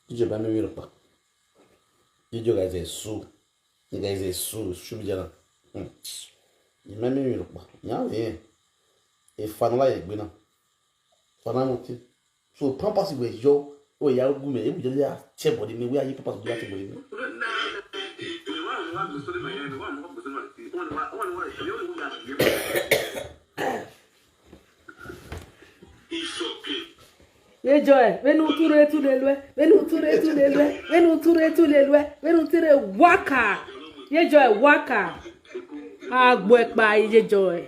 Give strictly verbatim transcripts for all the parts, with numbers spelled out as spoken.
Ijo ba miẹn emwi rhọkpa. Ijo gha zẹ su. Ijo gha zẹ su, social media na. Hmm. I ma miẹn emwi rhọkpa. Ya vbe rẹn. Efa ne ọ la ye egbe na. Efa na mu tie. So Pampers wẹ yọ, wẹ ya gu mẹ, e gu ya tie body mẹ, wẹ ya ye Pampers gu ya tie body mẹ. Ye Joy, vbene u tu rre tu lele uẹ, vbene u tu rre tu lele uẹ, vbene u tu rre tu lele uẹ, vbene u tu rre waka. Ye Joy, waka. A gbe ẹkpa ye Joy.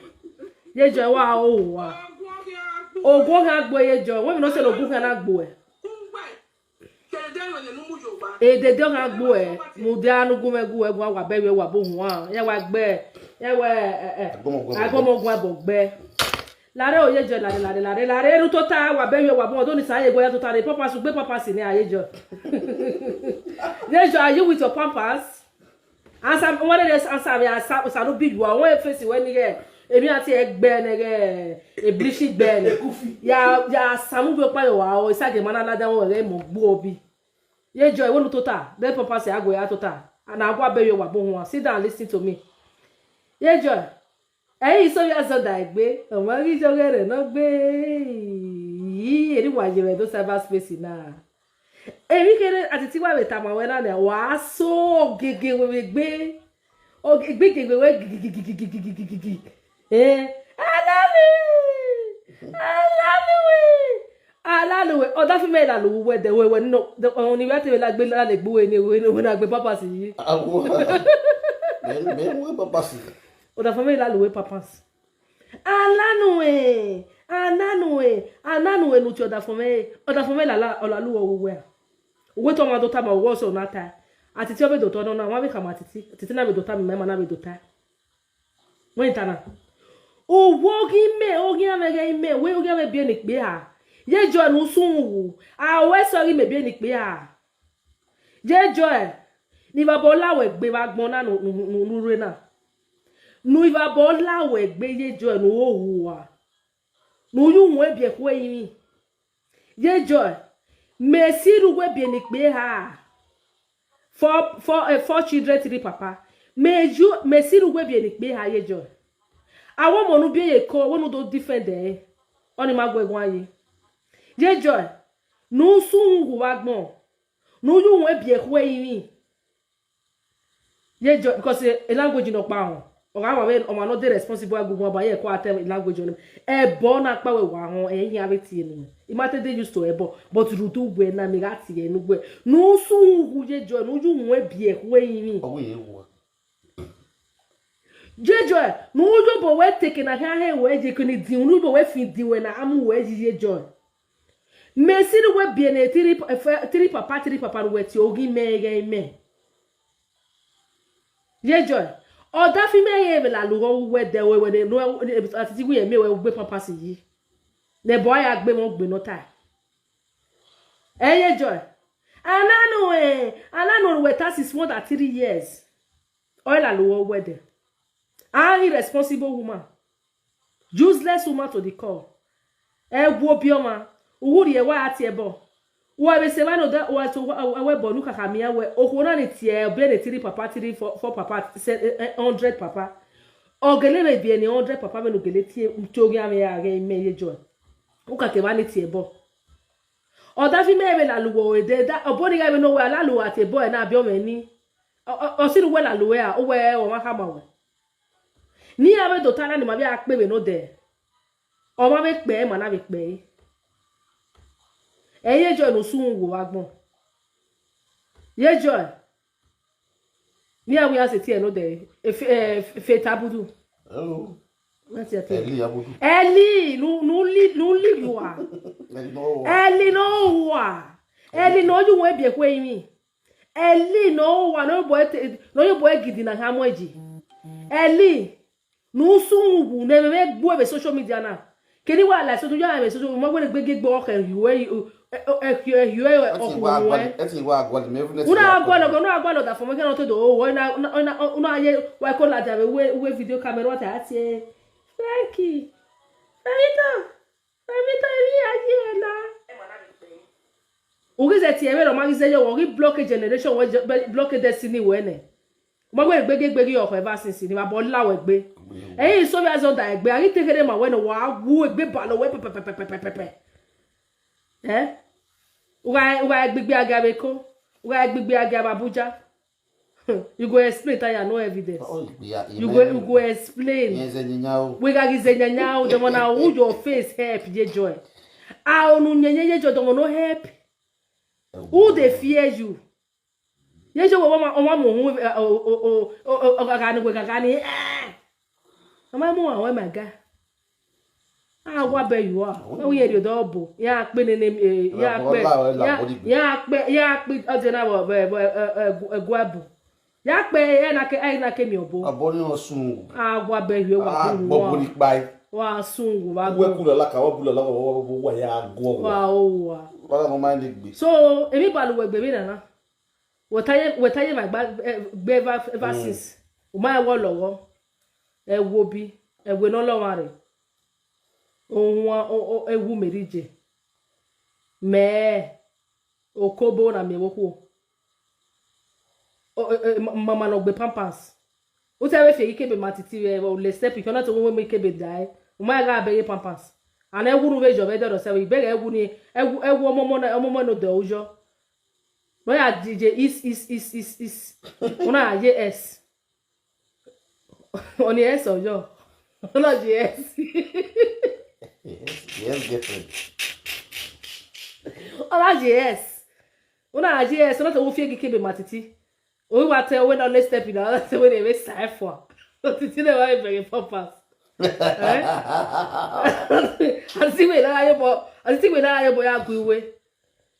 Ye Joy, wa ho uwa. Ogun khian gbe ye Joy, wẹ emwi ne ọ sẹ ne ogun khian na gbe uẹ. Edede ọ khian gbe uẹ, mudia ne u gu mwẹ gu uẹ, gu uwa bẹghe uwa bo huan, ya wa gbe, ya wa, eh, eh, Agbọmọguẹ bọ gbe. Agbọmọguẹ bọ gbe. Lare o ye Joy, lare, lare, lare, lare, ru tota, wa bẹghe uwa bo, do ni sa ye gu ya tota re, Pampers, ugbe Pampers ni a ye Joy. Ye Joy, are you with your Pampers? Ansa, wẹ rere ansa vbe ansa, ansa ne u bi yua, wẹ face wẹ ni ghẹ, emwi a tie ẹgbẹ nẹ ghẹ, e bleach gbe nẹ. Ya, ya samu vbe ọkpa ye wa, o, isa ge ma na lada wẹ ghẹ mọ gbu obi. Ye Joy, wẹ ne u tota, de Pampers a gu ya tota. Ana gua bẹghe uwa bo huan. Sit down, listen to me. Ye Joy, ẹi so ya zọda egbe, ọmwa ghi zọghẹ rẹ ne ọ gbe, yi, eri wa ye vbe do cyber space na. Emwi kherhe a titi wa vbe tama wẹ na nẹ, wa so gege vbe egbe. Oge, egbe gege vbe gigigigigigigigi. Eh, Alamiwe! Alamiwe! Alamiwe! Ọdafẹn mẹ la lu wẹ dẹ, wẹ, wẹ, nọ, ọni wẹ te vbe la gbe la le gbe uwẹ ni, wẹ, wẹ na gbe Pampers yi. Awo. Mẹ, mẹ wẹ Pampers. Ọdafẹn mẹ la lu wẹ Pampers. Alamiwe, Alamiwe, Alamiwe ne u tie ọdafẹn mwẹ, ọdafẹn mwẹ lala, ọ la lu wẹ vbe uwẹ a. Uwẹ te ọmwa do tama uwẹ ọsẹ na ta. A titi ọ vbe do ta nọ na, ọmwa vbe khama titi, titi na vbe do tama ima, ima na vbe do ta. Wẹ ta na. Uwẹ oghi mẹ, oghi amẹ ghẹ imẹ, wẹ oghi amẹ biẹ ne ikpia. Ye Joy ne u sun wu, a wẹ sẹ ọghe imẹ biẹ ne ikpia. Ye Joy, ne ivbabọ la wẹ gbe vbe agbọn na ne u, ne u, ne u, ne u rre na. Ne ivbabọ la wẹ gbe ye Joy ne u ho hu ua. Ne u ye uhunmwu biẹ khue ẹrinmwi. Ye Joy, mẹ si rre uwẹ biẹ ne ikpia. Four, four, eh, four children, three papa. Mẹ yu, mẹ si rre uwẹ biẹ ne ikpia ye Joy. Awẹ ọmọ ne u biẹ ye eko, wẹ ne u do defend ẹre. Ọni ma gu ẹ guan ye. Ye Joy, ne u sun uhunmwu vbe agbọn. Ne u ye uhunmwu biẹ khue ẹrinmwi. Ye Joy, because a, a language nọkpa họn. Ọ gha wa vbe ọmwa ne ọ de responsible agungun aba ye ẹko a ta language ọnii. Ẹbọ na kpa wẹ wa họn, ẹ i khian vbe tie ne uwẹ. I ma te dey used to ẹbọ, but rhunmwuda uwẹ na, mẹ gha tie ne uwẹ. Ne u sun uhunmwu ye Joy, ne u ye uhunmwu biẹ khue ẹrinmwi. Ọ wẹ irẹn wu a. Ye Joy, ne u ye obọ wẹ te eke na khian he wẹ ye eke ni din, ne u ye obọ wẹ fi din wẹ na, a mu wẹ yi ye Joy. Mẹ si ne uwẹ biẹ ne three, eh, three papa, three papa ne uwẹ tie oghi mẹ ghẹ imẹ. Ye Joy, ọdafẹn mẹ ye vbe la lu wẹ dẹ wẹ ne, ne, a titi wẹ miẹn wẹ ugbe Pampers yi. Ne ẹbọ a ya gbe mwẹ ugbe nọ ta. Ẹ ye Joy, a na nọ, eh, a na nọ wẹ ta since more than three years. Ọ i la lu wẹ dẹ. A irresponsible woman. Useless woman to the core. Ẹ wu obiọmwa, u wu rhie wa ya tie ẹbọ. Wa vbe sẹ evba ne odẹ, wa to wa, wa ẹbọ ne u khakha miẹn wẹ, okhuo na ni tie ẹbọ ne three papa, three, four, four papa, se, eh, eh, hundred papa. Ọ gele vbe biẹ ne hundred papa vbene u gele tie, u tie oghian mwẹ ra ghẹ imẹ ye Joy. U ka ke evba ni tie ẹbọ. Ọdafẹn mẹ vbe la lu wẹ ore dẹ, da, ọbo ni gha vbe ne uwẹ la lu wẹ a tie ẹbọ ẹre na biẹ ọmwẹ ni. Ọ, ọ, ọ sirri uwẹ la lu wẹ ra, uwẹ ọmwa khama wẹ. Ne iran vbe do ta na ne ima vbe a kpe vbe ne odẹ. Ọmwa vbe kpẹe, ima na vbe kpẹe. Ẹ ye Joy ne usun wo vbe agbọn. Ye Joy. Ne iran wẹ iran sẹ tie ne odẹ. Efe, eh, Efe Tabudu. Hello. What's your thing? Eli Abudu. Eli, nu, nu li, nu li you are. Eli ne ọ hua. Eli ne ọ hua. Eli ne ọ ye uwẹ biẹ khue imwi. Eli ne ọ hua, ne ọ ye obọ te, ne ọ ye obọ gidi na kha mu ẹji. Eli, ne usun wu ne ẹmwẹ gbu vbe social media na. Keni wa la social, ya vbe social, mo wẹ gbe gbe ọkẹ yu ẹ, ẹ yu ẹ ọkọ wu ẹ. Una gua lọ, una gua lọ da fo mo kẹ na to do o, una, una, una ye wa ko la da vbe uwe, uwe video camera ta tie. Thank you. Thank you. Emwi ta emwi a ye na. U ghi zẹ tie vbene ọ ma ghi zẹ ye wẹ, ọ ghi block generation wẹ, je- block destiny wẹ nẹ. U ma wẹ egbe ghi egbe ghi ọkhọ ever since ni, vbe abọ la wẹ egbe. Ẹi so vbe azọ da egbe, a ghi te kherhe ma wẹ nẹ, wa wu egbe balọ wẹ pẹpẹpẹpẹpẹpẹ. Eh? U gha, u gha gbigbi agia vbe Eko, u gha gbigbi agia vbe Abuja. You go explain, taya, no evidence. Oh, yeah, You go, you go explain. Yes, nyanya o. We gha ghi zẹ nyanya o, the one na who your face help ye joy. A onu nyenye ye joy, the one no help. Who dey fear you? Ye joy, we wa, wa mu hu, eh, o, o, o, o, o, gha ni, we gha gha ni, eh. Ọ ma mu wan wẹ, my guy. A wa bẹ you are. Wẹ wi rhie odọ ọbo. Ya kpe nene, eh, ya kpe. Ya kpe, ya kpe, ọ de na vbe, vbe, vbe, eh, eh, gu- eh, guabu. Ya kpe, eh, na ke, eh, na ke mi ọbo. Abo ni ọ sun. A wa bẹ you, wa A ku gbọ wa. Boli kpai. Wa sun wa Uwe gbọ. Kula la ka wa bula la wa wa wa ya guọ wa. Wa o wa. Wa la mo ma ni gbe. So, emi ba lu wẹ gbe mi nana. Wẹ ta ye, wẹ ta ye ma gba, eh, gbe ever, ever since. U ma wọ lọghọ. Ẹ wo bi, ẹ wẹ ne ọ lọ mwa rre. Ohuan, o, o, ewu Meri je. Mẹ, okobo na miẹn vbe okhuo. O, e, e, ma- mama ne ọ gbe pampers. U te vbe fi eghi kebe ma titi vbe, vbe le step ikhian, na te wo mu ikebe dae. U ma gha bẹghe pampers. And ẹwu ne u vbe yọ vbe ẹdẹ ọdọ sẹ vbe, ibẹghe ẹwu ni, ẹwu, ẹwu ọmọmọ na, ọmọmọ ne odẹ u yọ. Ne ọ ya DJ is, is, is, is, is. Una ye S. Ọni S ọyọ. Ọ na ye S. Yes, yes, girlfriend. Ọ na ye S. Una ye S, una te wo fi eghi kebe ma titi. Owi wa te owe na le step in, na te we ne vbe sa efua. Titi ne wa be bẹghe pampers. Eh? Asi we na ye bo, asi we na ye bo ya gu iwe.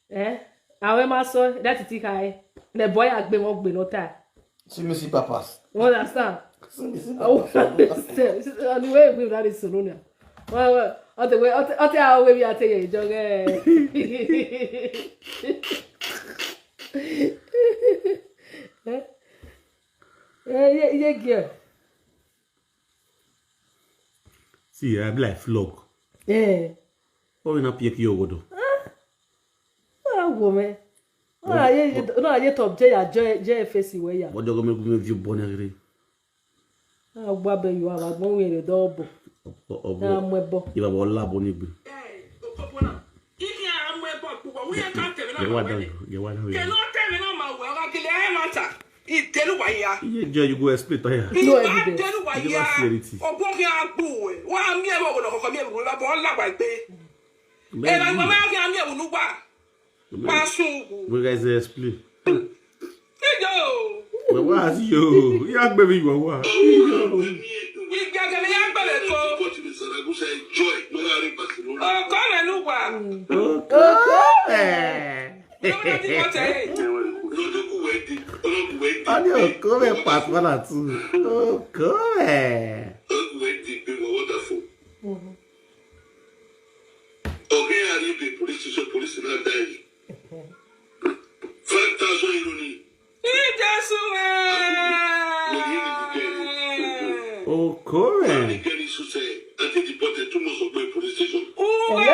Eh? Avbe ma sọ, that is it, kai. Ne boy agbe wọn gbe nọ ta. See me see papas. You understand? See me see Oh, papas. Understand. Anyway, we that is sunu now. Well, well, I'll tell you, I'll tell you how we are telling you, John. Eh? Eh, yeah, yeah, girl. See, I be like flog. Eh. Oh, you not pick your wood. Ah, woman. No, I hear you. No, I hear top J, J, J F S where ya. What you gonna make me view born every? Ah, gba be you have a gbọn wẹrẹ dọ ọbọ. Ọbọ. Na mu ẹbọ. Iba bọ la bo ni gbe. Eh, okopona. Imi a mu ẹbọ gbogbo, wẹ ya ka tẹmẹ na Ye ma wa wẹ da ni. Ye wa da ni. Kẹ ne ọ tẹmẹ na ma wẹ, ọ gha gele ẹ ma ta. Idelu wa ya. Iye jẹ you go explain tire. No Iba evidence. Delu wa You never ya. See anything. Ọgbọn kẹ a gbu wẹ. Wa mi ẹbọ wẹ lọkọkọ mi ẹbọ wẹ, bọ la wa gbe. Ẹ na gba ma kẹ a mi ẹbọ nu wa. Wa sun wu. We guys explain. Ijo. Wẹ wa si yo. Ya gbe mi wọ wa. Ijo. Igbe gele ya gbe le ko. Ọkọ rẹ nu wa. Ọkọ rẹ. Ọkọ rẹ nu wa. Ọni ọkọ rẹ part one and two. Ọkọ rẹ. Ọghe a rhie be police station, police na da ẹre. Five thousand euro ni. Ijesu mẹ. Okore. Get ni suse, I think the boy too much of police station. Uwe.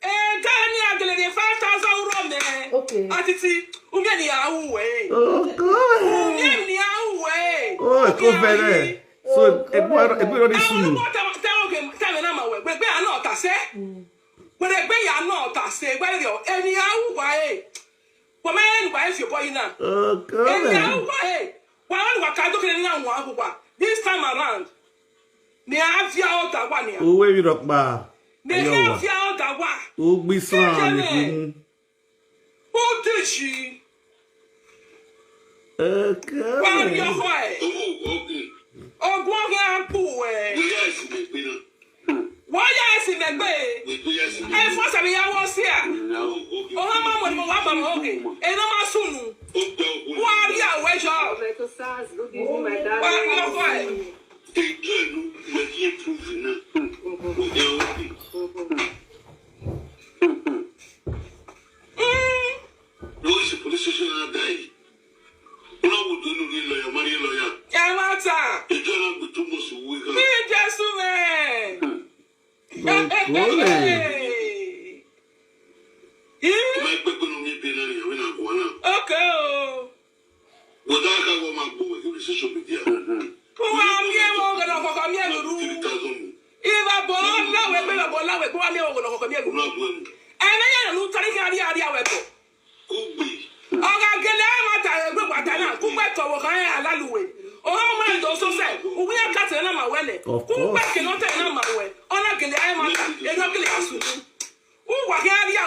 Ẹga ni a gele rhie five thousand euro mẹ. Okay. Atiti, umie ni a ru wẹ. Okore. Umie ni a ru wẹ. Oh, eko vẹrẹ. So, egbe, egbe rọ ni sunu. Tẹmẹ na ma wẹ, egbe ya nọ ta sẹ. Wẹrẹ egbe ya nọ ta sẹ, egbe rẹ, eni a ru wa e. Wa ma eni wa e fi obọ yi na. Eni a ru wa e. Wa rọ ni wa ka do kene na wa ru wa. This time around, ne a via ọda wa nia. Uwe vbe rọkpa. Ne a via ọda wa. Ugbe isan ni kunu. Odeyi. Wa ri ọkhọ ẹ. Ọguọghian bu ẹ. Wa ya ẹsi mẹ gbe. Ẹ fọ sẹmẹ ya wọ si a. Ọmọ ma mọ ni mo wa mọ oge. Ẹ na ma sunu. Wa ri awẹ yọ. Wa ri ọkhọ ẹ. Ejọ enu wẹ ye prove na. Oya obi. Lo isi police station na da yi. Una wo do nu ni lawyer, marry lawyer. Ẹ ma ta. Ejọ na gbe too much owó ighan. Ní Jésù mẹ́. Hey.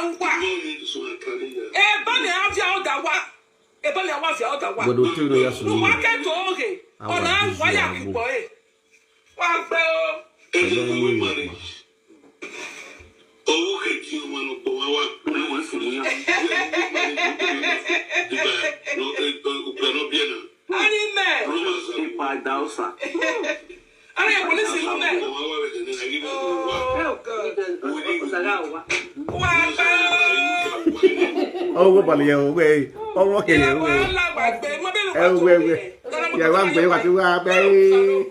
Uwa. Eba ne a via ọda wa. Eba ne a wa via ọda wa. Wẹdẹ ote ne ọ ya sunu. Uwa ke to oghe. Awa ọna wa ya kibọ e. Wa gbe o. Ẹgbẹ́ wọn wé màrè. Ọwọ́ kejì ọmọ ló pọ̀ wá wá. Wọ́n wọ́n sì mú yàn. Ìgbà ló ìgbà ló bí ẹ̀ náà. Ani mẹ. Ipa da ọsa. Ani ẹ polisi mu mẹ. Oh God. Wa gbe o. Ọwọ́ balẹ̀ yẹn o, wẹ́ẹ̀, ọwọ́ kẹlẹ̀ o, wẹ́ẹ̀. Ẹwẹ́, ẹwẹ́. Yàrá gbé wa ti wá bẹ́ẹ̀.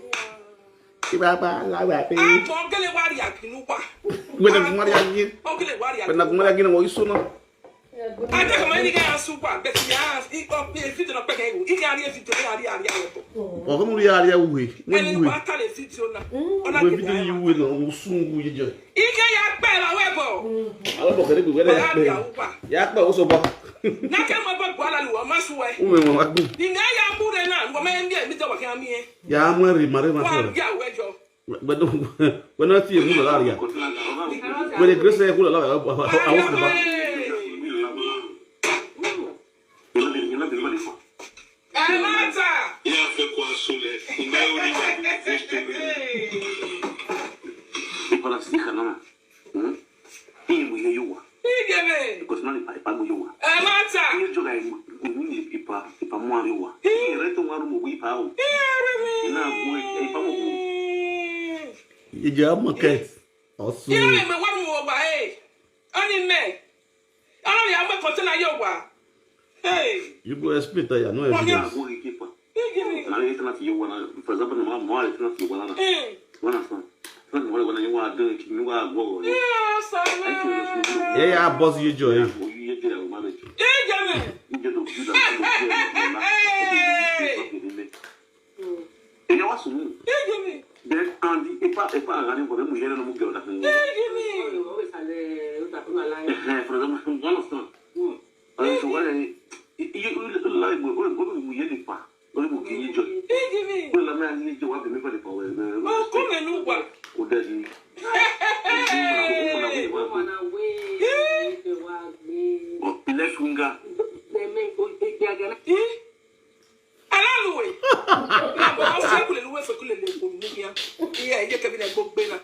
Ibaba la wa pe. Agbọn gele wa ria kinu wa. Wena gumari agi. Ogele wa ria. Wena gumari agi na wo isu na. Ada kama ni ga su wa, but ya i ko pe video na pe ke. I ga ri video, i ga ri, ri, ri. O ko mu ri, ri, ri, uwe. Ni uwe. Wa ta le video na. Ona video yi uwe na, usun uwe je. Ike ya gbe la wẹ bọ. Àwọn bọ̀ kẹ́lẹ́ gbẹ̀gbẹ́ náà ya pẹ́. Ya pẹ́ ó sọ bọ́. Na ke mo bọ gba la lu ọmọ su wẹ. Uwe wọn wá gbìn. Ni nga ya mu re na, ngo me mi mi to wa ke mi e. Ya mú ẹ̀rì màrí ma Wa sọ̀rọ̀. Ya wẹ jọ. Wẹ́n náà ti èmú lọ láàrin yà. Wẹ́n lè gírẹ́sì ẹ̀kú lọ láàrin àwọn sọ̀rọ̀ bá. Ẹ má ta. Ya fẹ́ kó aṣọ lẹ̀, ìgbà yóò rí wa. Ìpadà sí ìkànnà náà. Hmm? Iye mu ye yo wa. Igeme. Because na ipa ipa mu yo wa. Ẹ má ta. Iye jo ga imu ni ipa ipa mu ari wa. Iye re to wa ru mo wi ipa o. Iye re mi. Ina mu ipa mo wo. Ije ama ke. Osu. Iye re me wa ru mo wa e. Ani me. Ana ya me container yo wa. Hey. You go explain that you know evidence. Wọ́n ní àgbo igi pa. Màá yẹ tẹ́lá ti yọ wọ́n náà. For example, màá mọ́ àyè tẹ́lá ti yọ wọ́n náà. Wọ́n náà sàn. Tẹ́lá ti wọ́n náà yóò wá dé kí ni wọ́n á gbọ́ ọ̀rọ̀ yẹn. Ẹ yà bọ́ sí yẹjọ yẹn. Oyún yẹjọ yẹn o máa bẹ̀ jù. Ìjọ tó kú dà tó kú ẹ̀ lọ́la. Èyí wá sùn mú. Then and the ipa ipa àgá ní nǹkan mú yẹn lẹ́nu mú kẹrọ dàkún. Ẹ̀hẹ́n, for example, you understand? Ọ̀rẹ́ tó wáyé iye láì mọ̀ ó lè mú yẹn nípa ó lè mú kí yín jọ. Ó lè lámẹ́ àní yín jọ wá bẹ̀mí pẹ̀lú ìpàwọ̀ ẹ̀rẹ́. Ọkọ mẹ́nu wà. Kò dẹ́ di. Ilẹ̀ ṣúngà. Alaluwe. Abo fẹkulẹ luwe fẹkulẹ le ko ni ya. Iye iye kẹbi na gbogbo na.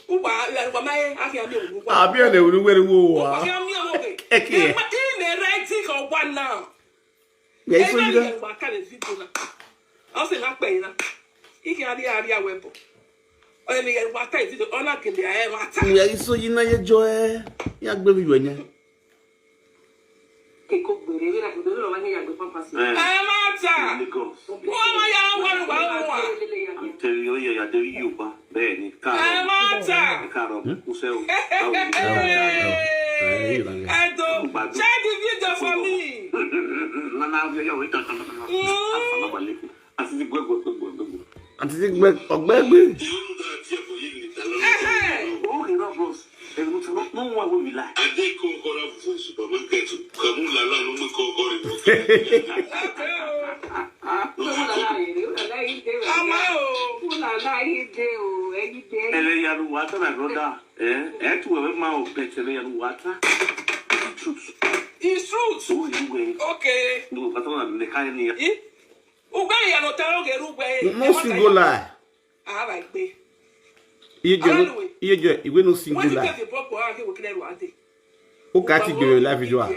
Uwa la wa ma ye afi ami owunu wa. Abi ẹnẹ unu wẹrẹ wo wa. Afi ami awo ke. Ẹkẹ. Ima ime rẹ ti ko wa na. Yẹ iso yi na. Wa ka le video na. Ọ se na pe na. Ike ari ari awe bo. Ọ ni yẹ wa ta video. Ọ na kele ẹ wa ta. Yẹ iso yi na ye jọ ẹ. Ya gbe video yẹn. Kiko gbere, vbe na gbede, vbe na wa ne ya gbe pampers. Ẹ ma ta. Lagos. Wọ́n ma ya wọ́n wá wọ́n wá. I'm telling you, yeah, yeah, there you go. Bẹ́ẹ̀ ni, káàárọ̀. Ẹ ma ta. Ẹ káàárọ̀, kúṣẹ́ o. Báwo ni? Ẹ do. Share the video for me. Nana, yọ, yọ, wait, wait, wait, wait. Assalamu alaikum. Àti ti gbẹ, gbẹ, gbẹ, gbẹ, gbẹ. Àti ti gbẹ, ọgbẹ gbẹ. Ẹhẹ́. Oh, you know, bros. Ẹnu tí wọ́n mú wọn wọ́n mi la. Adé kó ọkọ rà fún supermarket. Kàmú làlá ló mú kó ọkọ rẹ̀ bọ̀. Àmọ́ o. Ẹlẹ́ yanu wa tán, my brother. Ẹ, ẹ tu ẹ̀wẹ̀ máa ò bẹ̀ tẹ̀lé yanu wa tán. It's truth. It's truth. Owó ìlú wẹ̀. Okay. Ní o bá tọ́lá mi ká ẹni ya. Ugbe ya no taro ge ru gbe. No single lie. Ara gbe. Iye jẹ, iye jẹ, ìwé no single lie. O ka ti gbere live video a.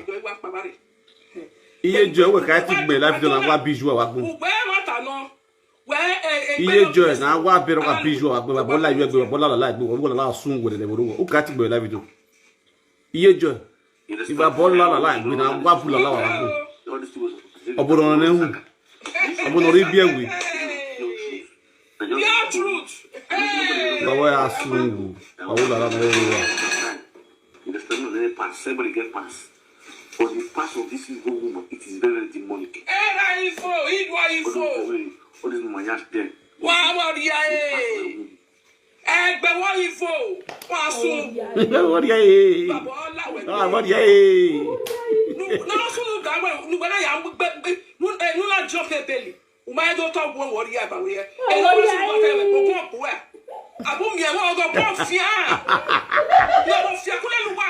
Iye jẹ, o ka ti gbere live video na wa bi ju wa gbọn. Ugbe ma ta no. Iye jẹ na wa bẹrẹ wa bi ju wa gbọn, bọla yọ gbẹ, bọla la gbẹ, bọla sun wẹrẹ lẹ wẹrẹ. O ka ti gbere live video. Iye jẹ. Iva bọla la la gbẹ na wa bu la la wa gbọn. Ọbọdọ ne hu. Ọbọdọ ri biẹ we. Your truth. Baba ya sungu. Awo la la na yo wa. Understand? No, they pass. Everybody get pass. For the pass of this Igbo woman, it is very, very demonic. Era ifo, idwa ifo. All this woman yash there. Wa wa ria e. Ẹgbẹ wọ ifo, wa sun. Wọ́n rí ẹ yìí. Bàbá ọlá wẹ̀. Wọ́n rí ẹ yìí. Nu na sun nu ga wẹ̀, nu gbẹ́dọ̀ yà ń gbẹ gbẹ nu ẹ nu na jọ fẹ bẹẹli. Uma ẹdọ tọ wọ wọ rí ẹ bá wẹ. Ẹ lọ wọ sun bàtà ẹ gbogbo ọkọ ẹ. Àbú mi ẹ wọ ọgọ bọ fia. Yọrọ fia kúlẹ̀ lu wa.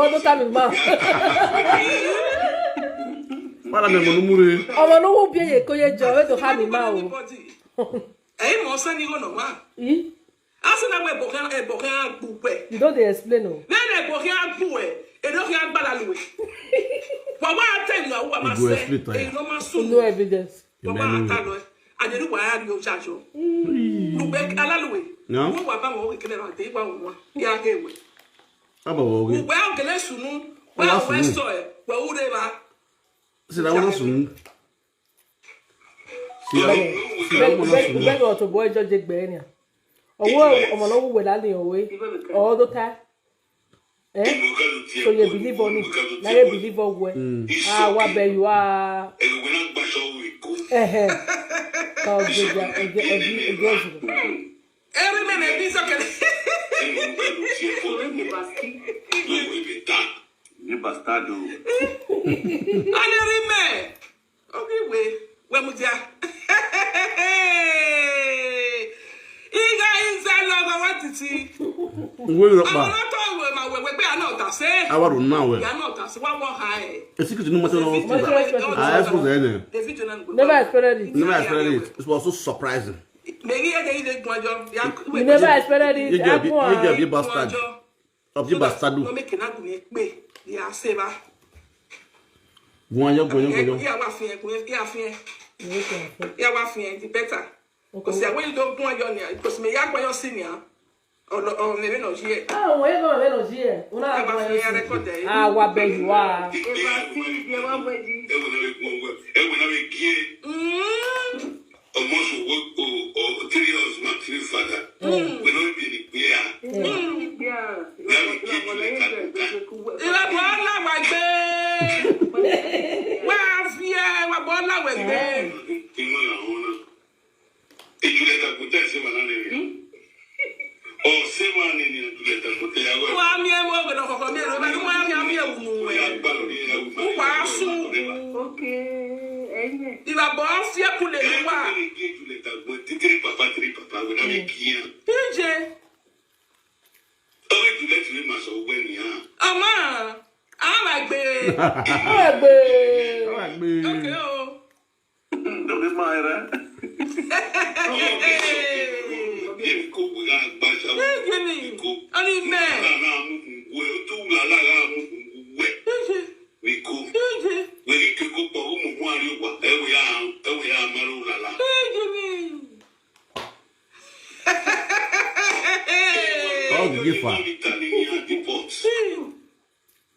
ko do ta mi ma. Wala mẹ mo nu mu re. Ọmọ ne u wu biẹ ye ko ye jọ, vbe do kha mi ma o. Ẹ i mọ ọsẹ ni igho nọ wa. I? A sẹ na wẹ ẹbọ khian, ẹbọ khian gbu wẹ. You don dey explain o. Nene ẹbọ khian gbu wẹ, eno khian gba la luẹ. Wa wa tẹ nia, wa ma You go sẹ, explain tire. Eno ma sunu. No evidence. Wa wa Amen. Ta lọ. A de ru wa ya ri oja jọ. Lugbe alaluẹ. No. Wo wa ba wọn oke kele ra de wa wọn. Ya ke wẹ. Aba wo oke. Wa o kele sunu. Wa Wa wa sunu. Sọ ẹ. Wa u re ba. Sẹ na wa sunu. Sẹ na wa sunu. Ubẹghe ọtobọ ẹjọ je gbe nia. Ọwọ ọmọ ne ọ wu wẹ la ni ọwe. Ọ do ta. Eh? So ye believe on it. Na ye believe on wẹ. Ah, wa bẹ you are. Ẹhẹ. Ka ojoja, ojo, ojo, ojo. Every man a piece of Ni bastard o. An every man. Ogi we, wẹ mu dia. Igha iza lọghọ wa titi. Uwe rọ kpa. Àwọn ọtọ ìwé ma wẹwẹ pé àná ọ̀tà ṣe. Awa ro na wẹ. Ìyá náà ọ̀tà ṣe wá wọ́ ha ẹ̀. Esi kìtì ní mọ́tò náà. Mọ́tò náà. A expose ẹ nẹ. The video náà. Never expected it. Never expected it. It was so surprising. Mèrí ẹ̀dẹ̀ ilé gbọ́njọ́. You never expected it. You get a big, you get a big bastard. Ọbí bastard. No make na gun ekpe. Ya se ba. Guan yo, guan yo, guan yo. Ya wa fi ẹ, ya fi ẹ. Ya wa fi ẹ, the better. Because when you don't go on your, because me ya go your senior. Or, or maybe not here. Ah, we go, we not here. Una go your senior. Ah, wa bẹ you are. Mm. Almost o, o, o, three years, not three father. Mm. We don't be the clear. Mm. Yeah. Now we give you the Ìwà bọ̀ ọ́ làwà gbé. Wá fi ẹ, ìwà bọ̀ ọ́ làwà gbé. Ìmọ̀ làwọn náà. Ìjùlẹ̀ tàkùtà ẹ̀sìn wà lálẹ́ rẹ̀. Ọ̀sẹ̀ máa ní ní ìjùlẹ̀ tàkùtà ìyàwó ẹ̀. Wọ́n á mi ẹ̀ wọ́n gbẹ̀dọ̀ kọ̀ọ̀kan mi ẹ̀rọ, ìbá ní wọ́n á mi á mi ẹ̀wù nù ẹ̀. Wọ́n á sùn. Ok, ẹ̀yin ẹ̀. Ìwà bọ̀ ọ́ fi ẹkùn lè ní wà. Ìjùlẹ̀ tàkùtà títí pàpà títí pàpà wẹ̀ náà mi kì í yàn. Ìjẹ. Ọghe Juliet vbe ma sẹ uwẹ nian. Ọmọ, a wa gbe. A wa gbe. A wa gbe. Okay o. Don't be my, right? Iko wẹ gha gba cha. Eke ni. Iko. Ani mẹ. Ra na mu gun wẹ, otu la la gha mu gun wẹ. Eke. Iko. Eke. Wẹ ghi ke ko kpọ, u mu gun ari owa. Ẹ wẹ ya, ẹ wẹ ya ma ro la la. Eke ni. Ọ ghi fa. Italy ni a deport.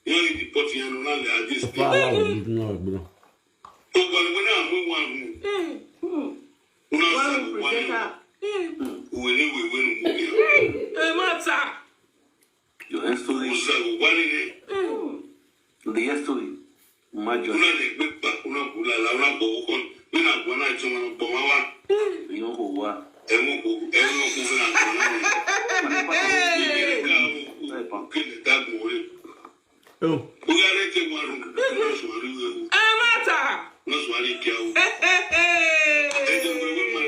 Iran ghi deport iran nọ na lẹ a je stay. Fa la o, no gbọn. Ogbani wẹ na mu wa mu. Una sa ogbani. Uwẹ ne wẹ wẹ nu mu ya. Ẹ ma ta. Your history. Usa ogbani ne. The history. Major. Una le gbe pa, una bu la la, una bọ okọ. Mina bu na tuma bọ ma wa. Yo ko wa. Ẹ mu ko, ẹ mu ko na bu na. Ẹ pa. Kí ni dagbo rẹ? Yo. Oya re ke wa ru. Una suari we. Ẹ ma ta. Una suari ke o. Ẹ je we we ma.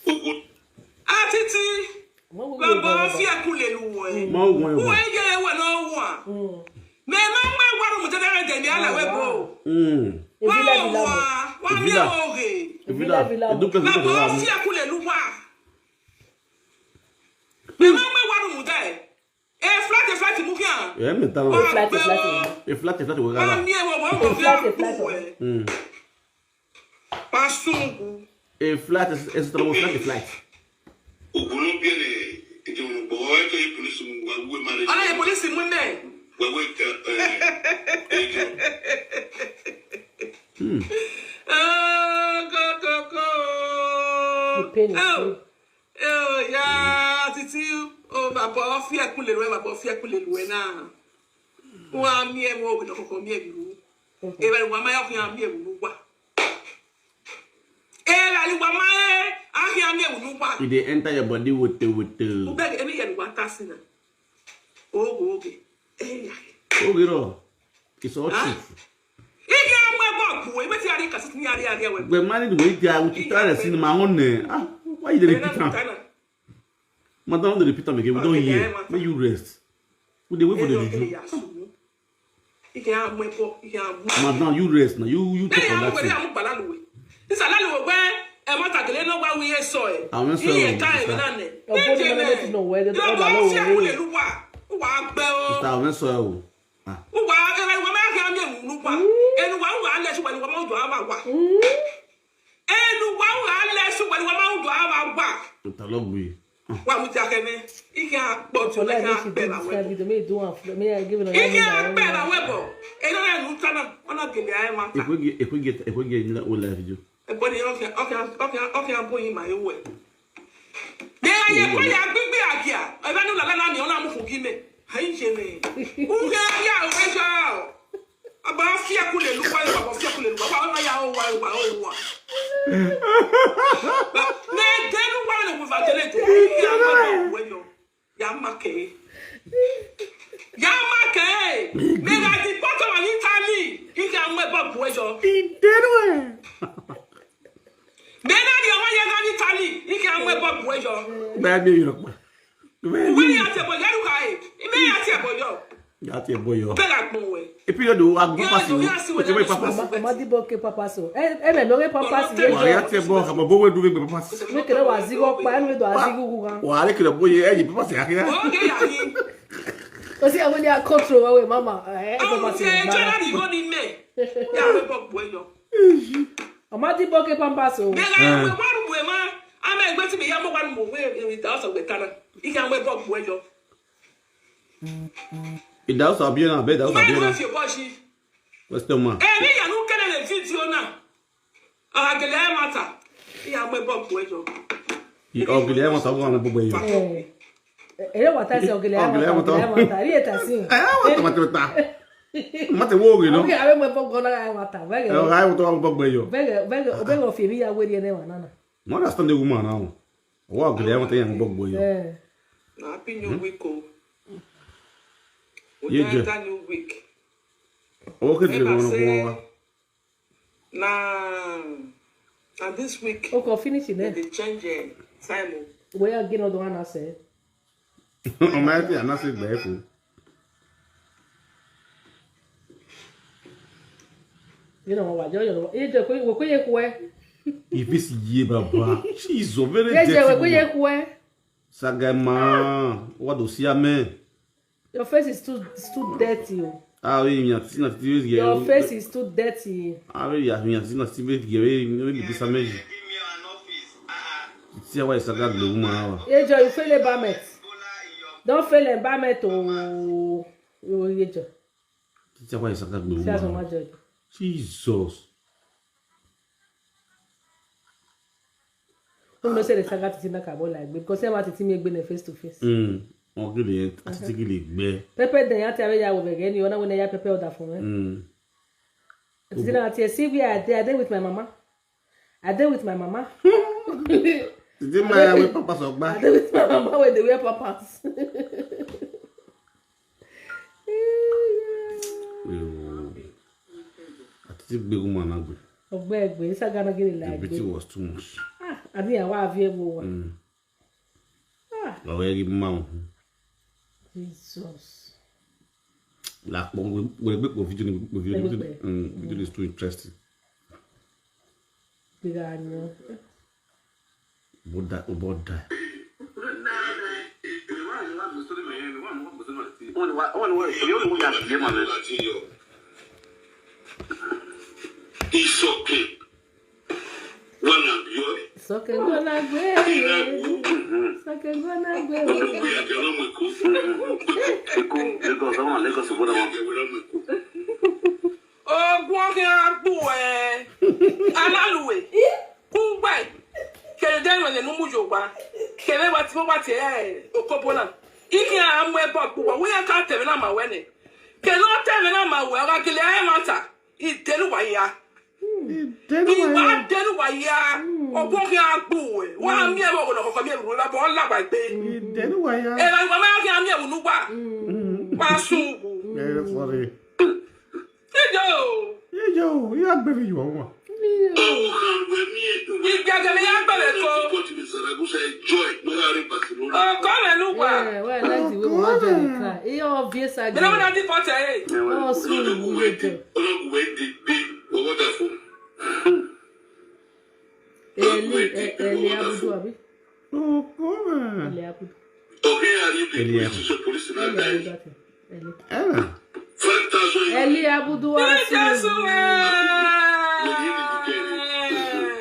Ogo. Atiti. Baba, ọ fi ẹkun lele uwẹ. Ma wọn Uwẹ wa. Ye wẹ ne ọ wa. Mẹ ma ma wa ru mu dede rẹ de mi ala wẹ bo. Mm. Wa Evila, evila. Wa mi Evila. Oghe. Evila, Evila. Edu ke Baba, Evila. Ọ fi ẹkun lele uwa. Mẹ ma ma wa ru mu de. E flat, e flat mu khian. Ẹ mẹ ta. E flat, e flat. E flat, e flat, wẹ gha. Wa mi ẹvbo, wa mi ẹvbo. E flat, e flat. Mm. Pasungu. E flat, e, e sọtọ flat, e flat. Ogun ló bí ẹnẹ, ìjọba ọgbọ, ẹ jẹ́ police mu, wà wúwo máa lè. Ọlọ́yẹ police mu mẹ́. Wẹ̀wẹ̀ tẹ, ẹ, ẹ jọ. Hmm. Oh, go, go, go. The pain is real. Oh, yeah, Titi, oh, bàbá, ọ fi ẹkún lele wẹ, bàbá, ọ fi ẹkún lele wẹ na. Wa mi ẹvbo, wẹ nọ kọkọ mi ẹvbo. Eva wa ma ya khian mi ẹvbo wa. Erha ni wa ma rẹn, a khian miẹn vbe unu uwa. E dey enter your body woto woto. Ubẹghe, emwi hia ne uwa ta sin na. Oghe, oghe. Eya. Oghe rọ. It's all truth. I ghi a mu ẹbọ gbe uwẹ, imẹ te a rhie cassette ne a rhie, a rhie wẹ. Wẹ ma need wẹ dia, we try to see ma on. Ah, why you dey repeat am? Madam, don't repeat am again. We don hear. Make you rest. We dey wait for the juju. Madam, you rest now. You, you talk on that thing. Isa la lu wẹ, ẹ ma ta gele ne ọ wa wi eso ẹ. Àwọn sọ ẹ o, sister. Ọgbọdọ mẹmẹ ti nọ wẹ, ọgbọdọ mẹmẹ ti nọ wẹ. Sister, àwọn sọ ẹ o. Ah. Uwa, ẹ, ẹ, wa ma khian miẹn vbe unu uwa. Enu uwa, uwa lẹ si uwa, uwa ma do ava wa. Enu uwa, uwa lẹ si uwa, uwa ma do ava wa. Nta lọ gbe. Wa mu dia khẹ mwẹ. I khian kpọ tu, I khian kpẹ na wẹ. Video, me do am, me I give it. I khian kpẹ na wẹ bọ. Eno na nu ta na, ọ na gele a ma ta. Ekwege, ekwege, ekwege ni o live video. Ẹbọ ni ọ khian, ọ khian, ọ khian, ọ khian bu yin ma ye wẹ. De ya ye kọ ya gbigbi agia. Eva ni lala na ni, ọ na mu fun gi mẹ. Ai je mẹ. U ghe ya o, e ja o. Aba fi ẹkun lele uwa, aba fi ẹkun lele uwa, wa ya o wa, wa o wa. Mẹ de nu wa le wa dele de. Ya ma kẹ. Ya ma kẹ. Mẹ gha di bọtọ wa ni Italy. I gha mu ẹbọ bu ẹyọ. Mẹ na rhie ọmwa ye gha ni Italy. I gha mu ẹbọ bu ẹyọ. Bẹ́ẹ̀ ni, yọkpa. Uwẹ ya tie ẹbọ yọ, ru kha e. Imẹ ya tie ẹbọ yọ. Ya tie ẹbọ yọ. Bẹgha gbọn wẹ. E period o, a gun pampers o. Pampers. Ama, ama di bọ ke pampers o. E, e mẹ no ghe pampers ye. Wa ya tie ẹbọ, ama bo we du vbe pampers. Me kere wa zigho pa, enu do a zigho gu gha. Wa re kere bo ye, e yi pampers ya kira. O ge ya yi. O si awe ni a control wa we mama. E pampers. Awo se jọ na bi go ni mẹ. Ya we bọ gbe yọ. Ama di bọ ke pampers o. Bẹgha we wa ru we ma. Ama egbe ti me ya mo wa ru mo we, e da ọsọ gbe ta na. I gha we bọ gbe yọ. Ìdáhùn sàbíyẹ náà, bẹ́ẹ̀ ìdáhùn sàbíyẹ náà. Question mark. Emwi hia ne u kẹlẹ vbe video na. A gele ẹmwata. I ya mu ẹbọ gbe yọ. Ọgele ẹmwata, ọ gha mu ẹbọ gbe yọ. Eh, ere wa ta sẹ ọgele ẹmwata, ọgele ẹmwata. Ri eta sin. Eh, ẹmwata, ẹmwata. Mate wo ghe nọ. Okay, ave mu ẹbọ gbe na ẹmwata. Vẹgẹ. Eh, ọ gha ẹmwata, ọ gha mu ẹbọ gbe yọ. Vẹgẹ, vẹgẹ, vẹgẹ ọ fi emwi ya weri ẹnẹ wa nana. I understand the woman now. Wa ọgele ẹmwata ya mu ẹbọ gbe yọ. Eh. Na happy new week o. Ye je. New week. Okay, the one. Na, na this week. Okay, finish it then. They change, eh, time o. Where you get another one, I say? Ọ ma ti announce gbe fo. You know what? You know, you just go, go, go. Ivesi ye baba. Jesus, very dirty. Ye je we ko ye khuẹ. Saga ma, wa do si amẹ. Your face is too, is too dirty o. A vbe yan ti na ti ve ye. Your face is too dirty. A vbe ya yan ti na ti ve ye ve ni bi sa meji. Ti a wa Saga gbe uma wa. Ye je, you feel embarrassment. Don't feel embarrassment o. Ye je. Ti a wa Saga gbe uma. See as my judge. Jesus. Unu sẹ ne Saga titi na ka bọ la egbe, because ẹ ma titi miẹn egbe nẹ face to face. Mm. Ọ gele, a titi gele gbe. Pẹpẹ dẹ ya te avbe ya wẹ vbe ẹghẹ ni, ọ na wẹ ne ya pẹpẹ ọda fun mwẹ. Mm. Titi na tie, "See where I dey, I dey with my mama. I dey with my mama." Titi ma ya wẹ pampers ọgba. "I dey with my mama wey dey wear pampers." Yo. A titi gbe uma na gbe. Ọgbẹgbe, Saga na gele la egbe. The beauty was too much. Ah, a ni a wa viẹ vbe owa. Mm. Ah. Ọ wẹ ghi ma uhun. Jesus. La kpọ, we, we gbe kpo video ni, we video ni, video ni, mm, video ni is too interesting. Bigha yan. Boda, boda. It's okay. Wanna be. Sọkẹn gọna gbe. Sọkẹn gọna gbe. Eko, Lagos, ọmọ Lagos, obodo wọn. Ogun ọghe a gbu ẹ. Alaluwe. Kugbe. Kẹdẹ ẹmwẹ ne u mu ye owa. Kẹdẹ wa ti, wa ti, eh, okobo na. I khian a mu ẹbọ gbe uwa. Wẹ ya ka ta ẹmwẹ na ma wẹ nẹ. Kẹdẹ ọ ta ẹmwẹ na ma wẹ, ọ gha gele ẹmwata. I dẹrriwa ya. I dẹrriwa ya. I wa dẹrriwa ya. Mm. Ọguọ khian gbe uwẹ. Wa miẹn vbe ọghọ nọ khọkhọ miẹn vbe ru evba, ọ la wa egbe. I dẹrriwa ya. Evba wa ma khian miẹn vbe unu uwa. Mm. Wa sun uwu. Very sorry. Ijo. Ijo, I ya gbe vbe iyuọ wan. Ijo. Igbia gele ya gbe vbe ko. Ọkọ mwẹ ne uwa. Yeah, well, I like the way Mama Joy dey cry. He obvious again. Bẹ̀rẹ̀ wọn na deport ẹ. Oh, so we dey. Ọlọ́run wẹ̀ dé dé, wọ́n wọ́n dà fún. Eli, eh, Eli Abudu, abi? Ọkọ mwẹ. Eli Abudu. Okay, are you the Eli police? Abudu. Police na Eli die. Abudu, okay. Eli. Ẹna. Five thousand. Eli Abudu wa Eli su. Abudu wa.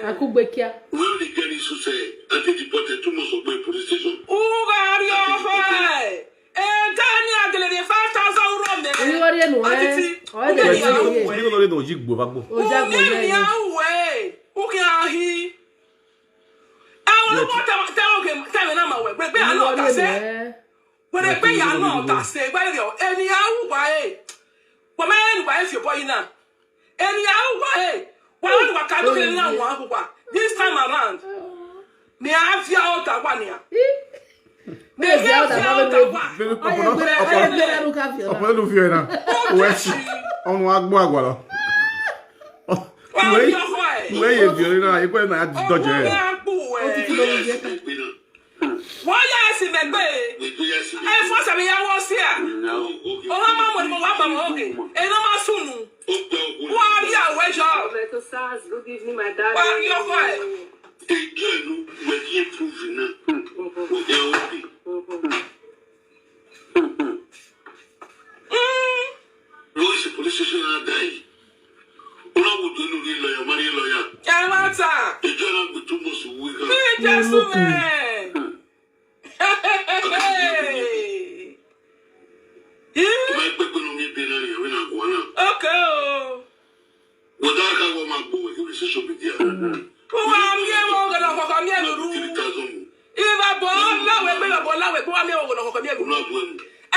Akugbe kia. When the girl is to say, I think the boy too much of police station. Ugari ọhọ ẹ. Ẹdẹ ni a gele rhie five thousand euro mẹ. Oyi wọ rhie nu ẹ. Atiti. Ọ de Ugari ni a hu ẹ. Ni wọ rhie nu oyi gbo va gbo. Oja gbo. Ugari ni a hu ẹ. Ugari a hi. Ẹwọn ló wọ́n tẹ, tẹ, tẹ, tẹ, tẹ, na ma wẹ, gbẹgbẹ àná ọ̀tá sẹ. Wẹrẹ pé ìyá náà ta se wẹrẹ ọ, ènìyàn wà ẹ. Wọ́n máa ń wà ẹ fi ọ̀bọ yìí náà. Ènìyàn wà ẹ. Wọ́n á wà ká lókè náà wọ́n á wà. This time around, ni a fi ọ̀tá wà ní à. Ni a fi ọ̀tá wà. Ọpọlọ ló fi ẹ náà. Wẹ́ẹ̀sì, ọmọ agbó àgbà lọ. Wọ́n á fi ọkọ ẹ̀. Wẹ́ẹ̀ yẹ fi ọ̀rẹ́ náà, ikú ẹ̀ náà á dọ̀jẹ̀. Ọkọ ẹ̀ á gbó ẹ̀. Wọ́n yá ẹ̀sìn mẹ́gbẹ́. Ẹ fọ́ sẹ̀mí yá wọ́n sí à. Ọmọ máa mọ̀ ní mo wá bàbá òkè. Ẹ náà máa sùn nù. Wọ́n á rí àwọ̀ ẹ̀ṣọ́. Good evening, my darling. Wọ́n á rí ọkọ ẹ̀. Ẹjọ́ ìlú wẹ̀ kí ẹ prove náà. Wọ́n jẹ́ òbí. Lọ sí police station náà dá yìí. Wọ́n á wò tó nínú ilé lọ́yà, má rí lọ́yà. Ẹ má ta. Ẹjọ́ náà gbé tó mọ̀ sí owó ìgbà. Bí Jésù mẹ́. Ẹ má gbé pẹ̀lú mi bí náà yẹn, wọ́n náà gbọ́ náà. Okay o. Wọ́n dá ká wọ́n máa gbọ́ wẹ̀ kí wọ́n ṣe social media. Wọ́n á mú ẹ̀wọ̀n ọ̀gá náà kọ̀ọ̀kan mú ẹ̀wọ̀n rú. Three thousand. Ìbá bọ̀ ọ́ láwẹ̀ pé, ìbá bọ̀ ọ́ láwẹ̀ pé wọ́n á mú ẹ̀wọ̀n ọ̀gá náà kọ̀ọ̀kan mú ẹ̀wọ̀n rú.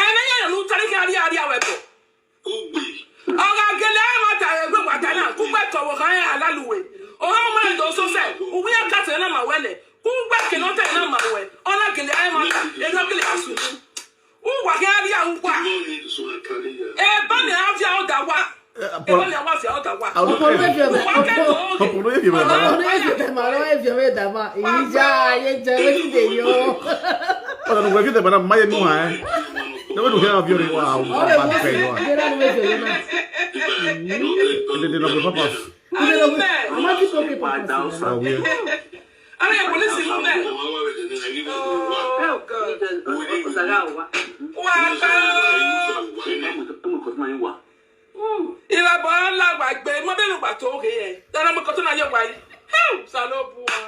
Ẹ̀mí yẹn ló ń tarí kí a rí, a rí àwẹ̀ bọ̀. Ọgha gele ẹmwata ẹgbẹ wata na, kugbe tọvbọ khan rẹn Alaluwe. Ọmọ ma do so sẹ, uwu iran ka sẹ na ma wẹ nẹ, kugbe ke ne ọ ta na ma wẹ, ọ na gele ẹmwata, erriọ gele ya sunu. Uwa khian rhia uwa. Eba ne a via ọda wa. Eba ne a wa via ọda wa. Ọpọlọ eviẹ mẹ, ọpọlọ eviẹ mẹ, ọpọlọ eviẹ mẹ, ọpọlọ eviẹ mẹ dama. Ìyá ayé jẹ, wetin dey yo? Ọ̀dọ̀ nìkan kí tẹ̀gbọ́n náà máyé nù hàn ẹ́. Lọ́wọ́ nìkan yà fi ọ̀rẹ́ wa, àwọn bá bẹ̀ yọ. Ìdèdè nà bẹ̀ papa. People, people, people. Oh, yeah. Are you police in there? Oh, God. Wa gba o. Ira bọ la wa gbe, mo be lu gba to ghe. Dara mo ko to na yo wa yi. Osanobua.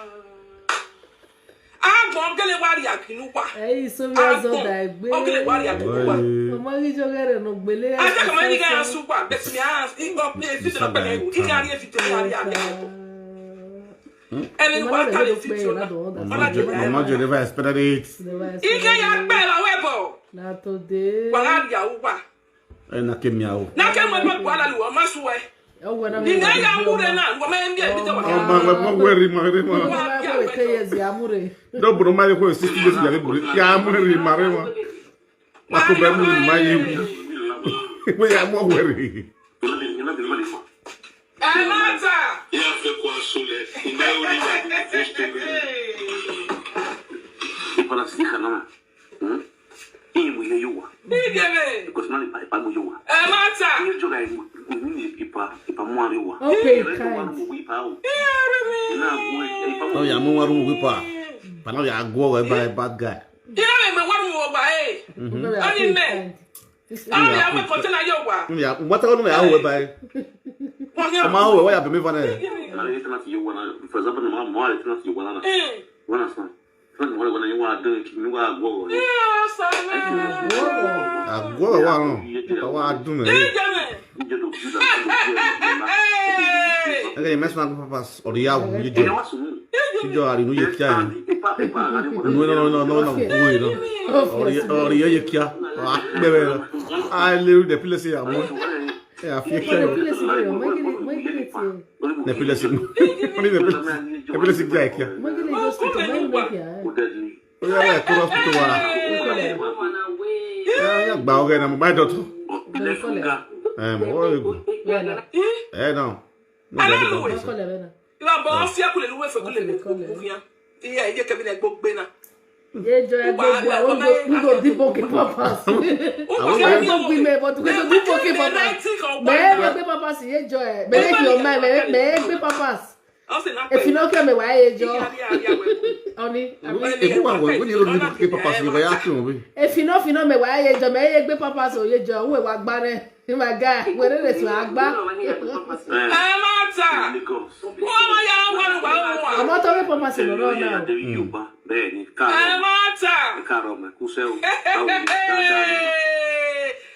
Agbọn gele wa ria ginu wa. Ẹ i so vbe azọ da egbe. Ogele wa ria ginu wa. Ọmọ ghi jọ ghe rẹ nọ gbele. Aja kama ni ga su wa, but mi a, i go play video na pẹlẹ. I ga ri video, i ga ri a. Ẹni wa ka le video na. Mama Joe never expected it. I ga ya pe la we bo. Na today. Wa ga ria uwa. Ẹ na ke miẹn aro. Na ke mu egbe gua la lu, ọ ma su ẹ. Ine ya mu re na, wọ ma ẹ miẹn ebi te wa. Ọ ma wẹ, ma wẹ rhie ima, rhie ima. Wa ya wẹ ke ye zi a mu re. Dọ bro ma ye ko sixty days ya ke bro. Ya mu rhie ima, rhie ima. Wa ko bẹ mu rhie ima ye. Wẹ ya mu wẹ rhie. Ẹ ma ta. Iran fẹ ko aso lẹ, ine ori ya. Ipara si kana. Hmm? Iye mu ye yo wa. Iye me. Because man, ipa, ipa mu yo wa. Ẹ ma ta. Iye jọ ga imu, imu ni ipa, ipa mu ari wa. Okay, iye rẹ wa mu ipa o. Iye rẹ me. Ina mu ipa mu. No, ya mu wa ru ipa. Pa no ya go we by bad guy. Iye rẹ me wa ru wa e. Oni me. Ah, ya mu container yo wa. Ya, what I want to know, I will buy. Wa ya. Ama ho, wa ya be me fa na. Ana ye tana ti yo wa na. For example, no ma mo ye tana ti yo wa na. Eh. Wa na sa. Fún ìwọ ìwọ ni wàá dùn kí ni wàá gbọ́ wọ̀ ni. Àgọ́ wà rán, wàá dùn mí. Ẹgbẹ́ yẹn mẹ́sàn-án gbọ́ papas ọ̀rọ̀ yà wù yí jọ. Yí jọ àrìnú yẹ kíá yẹn. Nù ẹ nọ nọ nọ nọ wù yìí nọ. Ọ̀rọ̀ yẹ yẹ kíá. Wàá pẹ́ bẹ́ẹ̀ nọ. A lè rí dẹ̀ pílẹ̀ sí àmọ́. Ẹ àfi kíá yẹn. Nẹ pílẹ̀ sí. Wọ́n ní nẹ pílẹ̀ sí kíá yẹn kíá. Ó yára ẹ̀ kúrò hospital wa. Ẹ yà gba ọgẹ na mo bá dọ̀tọ̀. Ẹ mọ̀ wọ́n rẹ̀ gùn. Ẹ náà. Ìwà bọ̀ ọ́ fi ẹkùn lè lu wẹ̀fẹ̀ kó lè lu kùkù yẹn. Iye iye kẹ́mi náà gbó gbé náà. Ye jọ ẹ gbogbo àwọn gbogbo dìbò kí papas. Àwọn gbogbo gbí mẹ bọ́tù kí gbogbo kí papas. Mẹ ẹ gbé papas ye jọ ẹ. Mẹ ẹ kì ọmọ ẹ mẹ ẹ gbé papas. Efinọ kẹ mẹ wa ye jọ. Ọni. Ebu wa wẹ wẹ ni ro ni ke papas ni wa ya tun we. Efinọ finọ mẹ wa ye jọ mẹ ye gbe papas o ye jọ we wa gba rẹ. My guy, wẹ rẹ rẹ so agba. Ẹ ma ta. Wọ́n ma ya wà lùwà wà. Ọmọ tó rí papas lọ rọ náà. Ẹ ma ta.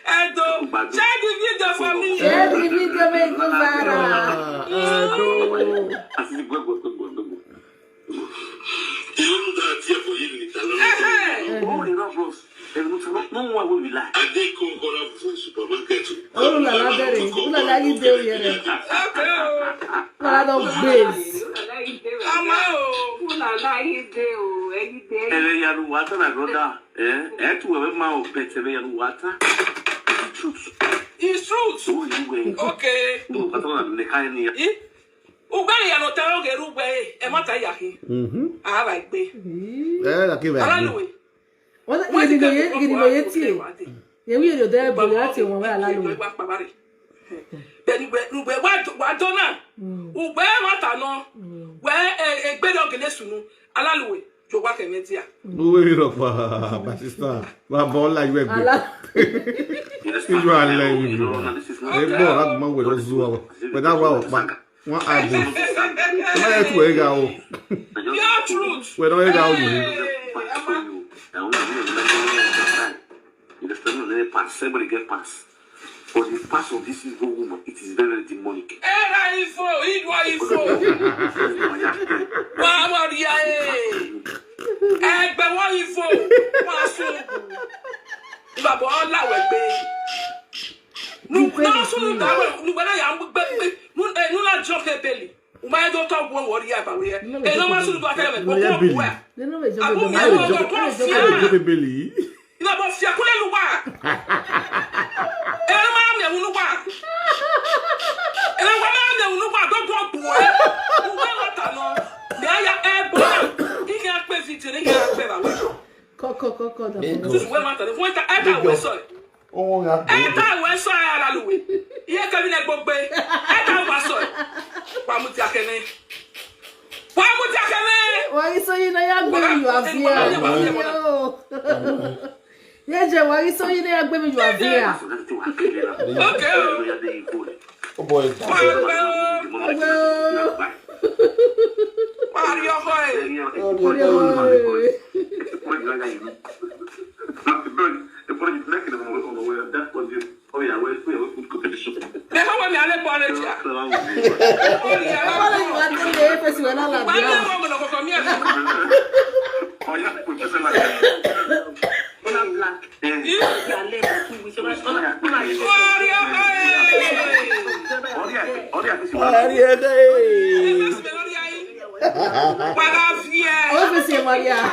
Ẹdo, share the video for me. Share the video, make it go viral. Ẹdo. Àti gbogbo gbogbo gbogbo. Irú ta tiẹ̀ fọ yìí ni ta ló ń tẹ̀lé. Ó rí náà bros. Ẹ̀rù tó lọ mú wa wọ́n mi la. Adé kò ń kọ́ra fún supermarket. Ó rù lálá bẹ̀rẹ̀, ó lálá yìí dé oyè rẹ̀. Lálá lọ gbé. Àmọ́ o. Ó lálá yìí dé o, ẹ̀yìn dé. Ẹ̀rẹ̀ yanu wa tán, my brother. Eh, eh, tu wẹwẹ ma o pẹtẹ vbe ya nu wa ta. It's truth. It's truth. So you were. Okay. No, I don't know the kind of. Ugbẹn ya no ta oge ru gbe, ẹ ma ta ya khin. Mhm. A va gbe. Eh, la ke va. Ara lu we. Wọ́n ní gidi ló yé, gidi ló yé tiẹ̀. Yẹ wí èrè ọ̀dọ́ ẹ̀ bọ̀ láti ọ̀wọ́n wá lálẹ́. Bẹni wẹ, wẹ wa do na. Wẹ ma ta nọ. Wẹ egbe dọ gele sunu. Alaluwe. Jọ wa kẹ mwẹ dia. Uwe rhọkpa, my sister. Wa bọ la iwe gbe. Ijo alẹ iwe gbe. Egbe ọra gbọmọ wẹ lọ zuwa wẹ. Wẹ da wa ọkpa. Wọn a gbe. Ẹ ma yẹ tu ẹ gha o. Your truth. Wẹ nọ ẹ gha o yìí. Hey, Ama. Somebody get pass. But the past of this Igbo woman, it is very, very demonic. Era ifo, Igbo ifo. Wa wa ria e. Egbe wa ifo. Wa so. Iba bo la we gbe. Nu na so nu da we, nu we na ya gbe gbe. Nu e nu na jump e belly. U ma do to wo wo ria ba we. E no ma so nu ba ta me. Ko ko wa. Abu mi wo wo ko fi. Jump e belly. Ina bọ fi ẹkun lẹ lu wa. Ẹ ma miẹn unu wa. Ẹ ma miẹn unu wa, do do gbu ẹ. Uwa wa ta nọ. Mẹ a ya ẹ gbọ. Ike a kpe video ne ike a kpe ba we. Kọ, kọ, kọ, kọ, da. Tutu we ma ta ne. Wọ́n ta, ẹ ta wẹ sọ. Owó ya gbé. Ẹ ta wẹ sọ ẹ ara lu we. Iye kẹbi nẹ gbogbo. Ẹ ta wa sọ. Wa mu ti akẹnẹ. Wa mu dia kẹ mwẹ. Wa ghi sẹ oyi ne a ya gbe emwi ye uwa viẹ. Yo. Ye je, wa ghi sẹ oyi ne a ya gbe emwi ye uwa viẹ. Okay o. Oh boy. Wa gbe o. Wa rrie ọkhọ ẹre. Wa rrie ọkhọ ẹre. Mẹ ha wẹ mẹ a lẹ bọ rre dia. Ọkpa ni wa do le efesi wẹ na la dia. Wa rrie ọkhọ ẹre. Wa rrie ẹre. Efesi mẹ lọ rrie ẹre. Wa gha viẹ. Efesi mẹ lọ rrie ẹre.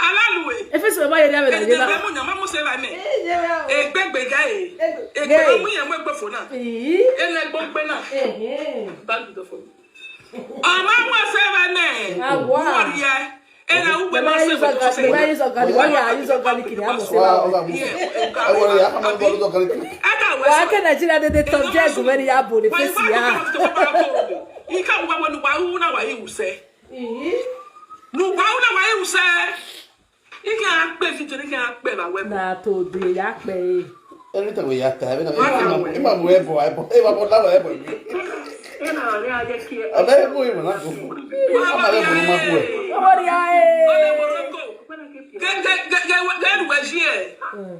Alalue. Efesi mẹ ma ye rrie avbe na ye na. Egbe mu yan ma mu se ba mẹ. Egbe gbe ga e. Egbe mu yan mu egbe fo na. Ele egbe gbe na. Ba lu do fo. Ama mu se ba mẹ. Awa. Wọ rrie. Ena ugbe ma se ba mẹ. Use organic, wa ya use organic ni a mu se ba mẹ. Ẹwọ ya ka ma bọ organic. Ẹka wẹ. Wa ke Nigeria dede tọ je gu mẹ ni ya bo ne efesi ya. Ika wa wa nu wa u na wa i use. Ii. Ne uwa u na wa i use. I khian kpe video, I khian kpe vbe wẹ. Na to de ya kpe e. Every time we ya ta, every time. Wa ya wẹ. Ima mu ẹbọ, ẹbọ, ima mu lava ẹbọ. Ena ọre a ye kie. Abẹ mu ima na go. Ima ma le mu ma go. Owó rí a e. Ke, ke, ke, ke, ke, ke, wẹ zi e.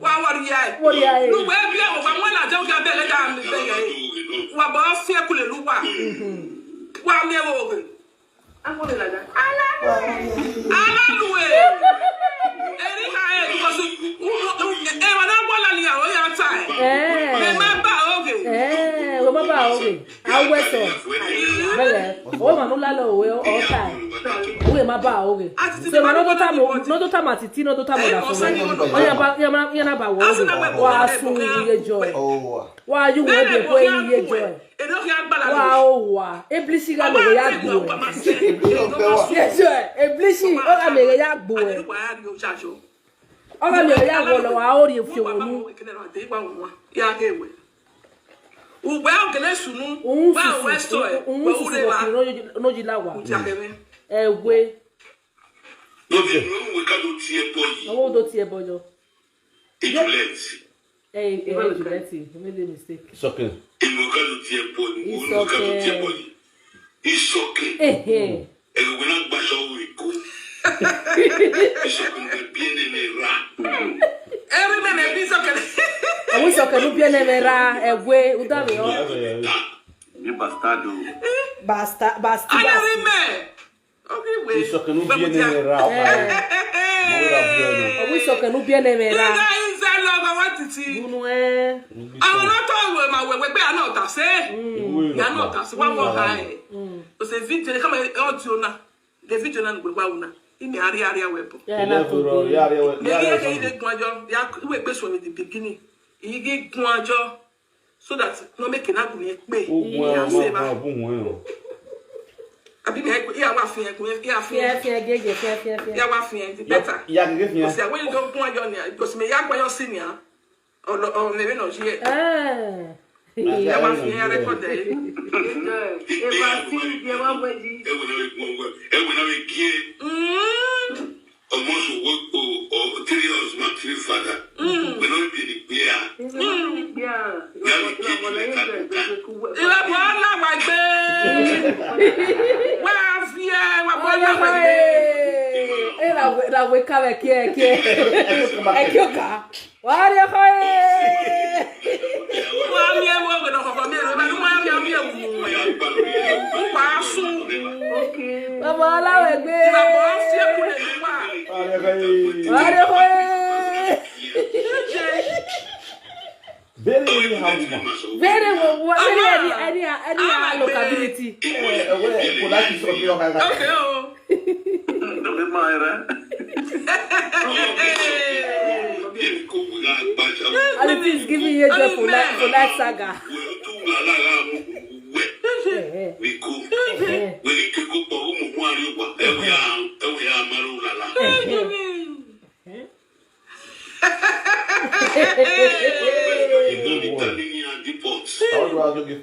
Wa, wa rí a e. Wọ rí a e. Nu wẹ bi e, wa mu na je ga bẹghe da mi bẹghe. Wa ba fi ẹkule lu wa. Wa miẹn vbe oghe. Alalue. Eri ha e, because u, u, u, emwa ne a wọla ni aro ya ta e. Eh. Mẹ ma ba oghe. Eh, wẹ ma ba oghe. A wẹ sẹ. Bẹghe, ọmwa ne u lalọ ruẹ ọ ta e. Uwẹ ma ba oghe. So, emwa ne ọ do tama, ne ọ do tama titi, ne ọ do tama ọdafẹn. Ọ ya ba, ya ma, ya na ba wẹ oghe. Wa sun iye joy. Wa yu wẹ bi ẹko iye joy. Wa owa, eblishi gha mẹ ya gbuẹ. Yes, sir. Eblishi, ọ gha mẹ ya gbuẹ. Ọ gha mẹ ya gbuẹ, wa o rhie fi owo nu. Ugbẹ ọgele sunu, uhun wa susu, wẹ story, uhun wẹ susu ureva. No ji la wa. Ẹwe. No be no we ka do tie ẹbọ yi. Ọwọ do tie ẹbọ yọ. Juliet. Eh, eh, Juliet, you made a mistake. It's okay. Imo ka do tie ẹbọ ni, mo ka do tie ẹbọ ni. It's okay. Eh, eh. Ẹgbẹ na gba sọ wẹ ko. It's okay, we be in a ra. Every man be it's okay. Ẹwe it's okay, no be in a ra, ẹwe, u da vbe ọ. Ni bastard o. Basta, basta, basta. Isọkẹn ne u biẹ nẹ mwẹ ra, ọkpa. Ọ wẹ isọkẹn ne u biẹ nẹ mwẹ ra. Unu ẹ. Àwọn ọlọ́tọ̀ ìwé ma wẹ̀wẹ̀ pé àná ọ̀tà ṣe é. Ìyá náà ọ̀tà ṣe wá wọ́n ha ẹ̀. Ọ̀sẹ̀ fídíò ní kámẹ́ ọ̀dì ọ̀nà. The video náà nìgbẹ́ wá wò náà. Ìmì àríyá àríyá wẹ̀ bọ̀. Lẹ́yìn ẹ̀kẹ́ yìí lè gun àjọ. Ìwé ìgbésùn ní the beginning. Ìyí gí gun àjọ. So that no make na gun ekpe. Ogun ẹ ma gun ogun ẹ o. Abi me ya wa fi ẹkun, ya fi. Fiẹ, fiẹ, gege, fiẹ, fiẹ, fiẹ. Ya wa fi ẹ, the better. Ya gege fi ẹ. Because when you don't go on your, because me ya go your senior. Or, or maybe not yet. Eh. Ya wa fi ẹ record there. Eva si, ya wa weji. Ewe na we gun, ewe na we gie. Mm. Ọmọ sọ wẹ o, o, three husband, three father. Wẹ ne ọ biẹ ni gbe a. Ìwà bọ̀ ọ́ là wà gbé. Wà á fi ẹ, wà bọ̀ ọ́ là wà gbé. Ẹ ra wẹ, ra wẹ ká wẹ kí ẹ, kí ẹ. Ẹ kí ó kà. Wà á rí ọkọ ẹ. Wà á rí ẹwọ ọgbẹdọ kọkọ mi ẹrọ, ìbá ló máa rí ọmọ ẹwù. Wà á sùn. Bàbá aláwẹ̀ gbé. Ìbá bọ̀ ọ́ sí ẹkùn lè wà. Wà á rí ọkọ ẹ. Very anyhow woman. Very wo-, wo-, very any, any, any, ah, locability. Ẹwẹ, ẹwẹ, kò láti sọ pé ọkà gà. Okay o. Don't be mad, eh? And it is giving you a joy for life, for life saga. Eh, eh. Eh.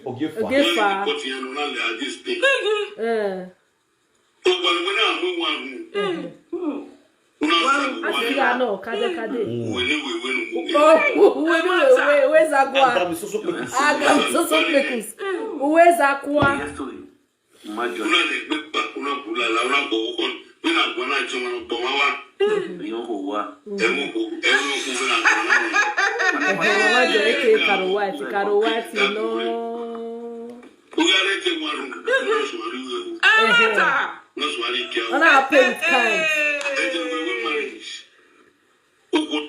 Ogefa. Ogefa. Eh. Wa wẹ na mu wa mu. Una sa wa. Asika nọ, kade, kade. Uwe ne wewe nu mu. Oh, uwe ne wewe, uwe za gua. Agami soso kpekus. Agami soso kpekus. Uwe za kua. Una le gbe kpa, una bu lala, una gbọ ọkọ. Mina gua na jọ ma gbọ ma wa. Iyo ko wa. Ẹmu ko, ẹmu ko mina gua na. Ẹhẹn, wa jọ eke Caro White, Caro White nọ. Ugha rre ke wa ru, una suari uwe ru. Ẹhẹn. Una suari kia. Una pay with kind. Ẹ jẹ wẹ wẹ marriage. Ogun.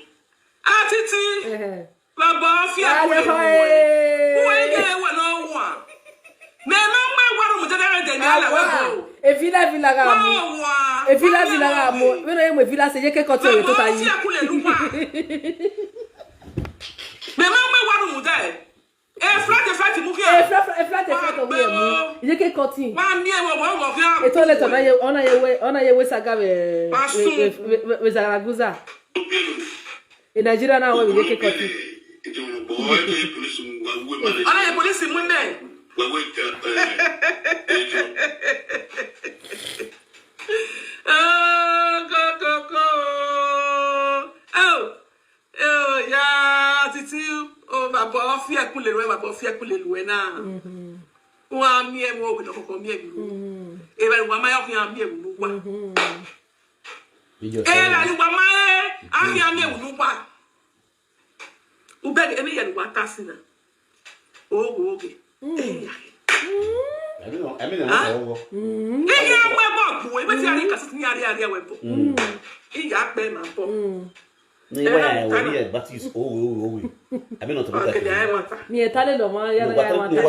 Atiti. Ẹhẹn. Baba, fi ẹkun lele uwẹ. Uwẹ i ghe wẹ ne ọ wan. Mẹ ma ma wa ru mu dẹdẹrẹ dẹ ne a la wẹ bo. Evila, evila gha mu. Wa wa. Evila, evila gha mu. Vbene ọ ye mu evila sẹ, iyeke kọtin ọre tota yi. Baba, fi ẹkun lele uwa. Mẹ ma ma wa ru mu dẹ. E flat, e flat mu khian. E flat, e flat, e flat, ọ ghi mu. Iyeke kọtin. Wa miẹn wẹ, wẹ, wẹ khian. Eto le tọ na ye, ọ na ye wẹ, ọ na ye wẹ saga vbe, vbe, vbe, vbe Zaragoza. E Nigeria na wẹ vbe iyeke kọtin. Ọ na ye police mu nẹ. Oh, go, go, go. Oh. Eh, ya Titi, o baba, ọ fi ẹkun lele uwẹ, baba, ọ fi ẹkun lele uwẹ na. Wa miẹn ẹmwẹ, ovbi nọ kọkọ miẹn ẹmwẹ. Evbare wa ma ya khian miẹn ẹmwẹ ne uwa. Evbare wa ma rẹn, a khian miẹn ẹmwẹ ne uwa. Ubẹghe, emwi hia ne uwa ta sin na. Ogho ghe. Ẹmwẹ nọ, ẹmwẹ nọ, ọghọ. Iye a mu ẹbọ gbe uwẹ, iwẹ te a rhie kasiti ne a rhie, a rhie ẹbọ. Iye a kpẹ ma bọ. Ne iwẹ ya wẹ, iye Baptist, owe, owe, owe. Ẹmwẹ nọ tọ. Ọkẹdẹ a ẹmwata. Miẹn ta lele ọmwa ya na gha ẹmwata.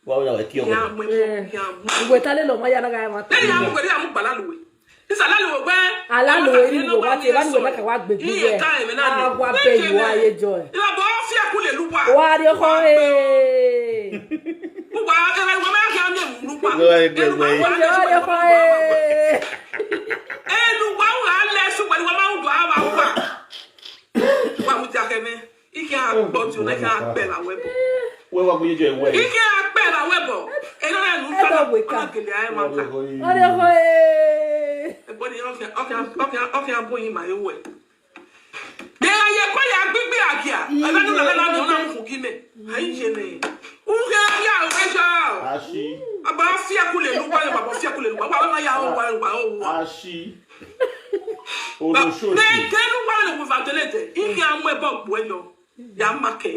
Wa wẹ ya wẹ ki ọghọ. Ya mu ẹbọ, ya mu. Uwẹ ta lele ọmwa ya na gha ẹmwata. Ẹ ya mu wẹrẹ, ya mu gbala luwe. Isa la luwe wẹ. Ala luwe ri luwe wa tie, ba luwe na ka wa gbe gbe. Iye ta ẹmwẹ na ni. A wa bẹ yi wa ye jọ. Iwa bọ fi ẹkun lele uwa. Wa rhie ọkhọ re. Uwa, ẹmwẹ uwa ma khian miẹn ẹmwẹ ne uwa. Uwa ye gbe ẹmwẹ. Wa rhie ọkhọ re. Enu wa u gha lẹ su wẹ, wa ma u do a wa wa. Wa mu dia khẹ mwẹ. I khian kpọ ti una, I khian kpẹ la wẹ bọ. Wẹ wa gbe ye wẹ. I khian kpẹ la wẹ bọ. Ena ya nu ta na, wẹ ka. Ọna gele a ma ta. Ọre ọkhọ re. Ẹgbọn ni ọkhian, ọkhian, ọkhian, ọkhian bo yin ma ye wẹ. De ya ye kọ ya gbigbi agia. Ẹ bẹ nu la la mi, ọna mu fun gi mẹ. A yi ye nẹ. U khian ya wẹ jọ. Ashi. Aba fi ẹkun lele uwa, aba fi ẹkun lele uwa. Wa ma ya o wa wa o wa. Ashi. Oloshoshi. Mẹ kẹnu wa ne uwa delete. I khian mu ẹbọ gbe uwẹ yọ. Ya ma kẹ.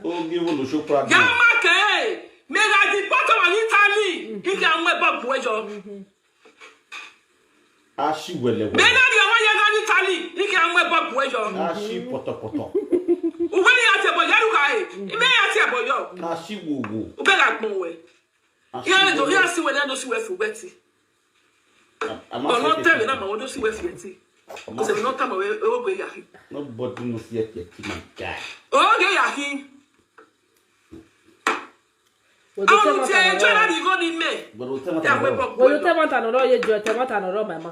Oge wo lo sho pra. Ya ma kẹ. Mẹ gha di kpọtọ wa ni Italy. I khian mu ẹbọ gbe uwẹ yọ. A shi wẹlẹwẹlẹ. Mẹ na rhie ọmwa ye gha ni Italy. I khian mu ẹbọ gbe uwẹ yọ. A shi pọtọpọtọ. Uwẹ ni ya tie ẹbọ yọ, ru gha re. Mẹ ya tie ẹbọ yọ. A shi wowo. U bẹ gha gbọn wẹ. Iran do, iran si wẹ na do si wẹ fi uwẹ ẹti. Ọnọ tẹmwẹ na ma wẹ do si wẹ fi ẹti. Kọsẹ ne ọ tama wẹ, ogbe ya khin. Nobody no see ẹti, ẹti, my guy. Ogbe ya khin. Auntie, ẹjọ na rhie igho ni mẹ. But o tell me that. Well, you tell me that no, no, you tell me that no, no, my ma.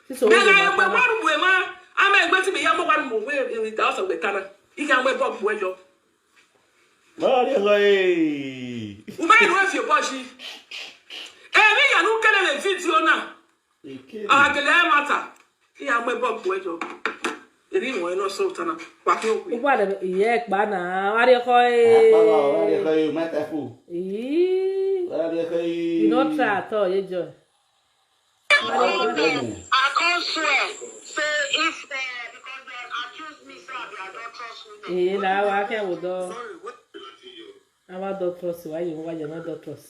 Mẹ gha ye wẹ wa ru wẹ ma, a ma egbe ti mẹ ya mu wa ru mu wẹ, e da ọsọ wẹ ta na. I ya mu ẹbọ gbe uwẹ yọ. Mari ẹghọ e. U ma ru e fi obọ yi. Emwi ya ne u kere vbe vidio na. A gele ẹmwata. I ya mu ẹbọ gbe uwẹ yọ. Emwi wọn nọ sọ ta na. Wa khin okhuo. Ugbua lẹ iye ẹkpa na, mari ẹghọ e. Akpa wa, mari ẹghọ e, my type o. Ii. Mari ẹghọ e. You no try at all, ye Joy. I can't swear. Say if, uh, because they accuse me, say I be adulterous woman. Eh, na wa kẹ wo dọ. Ava adulterous, wa ye wa ye na adulterous.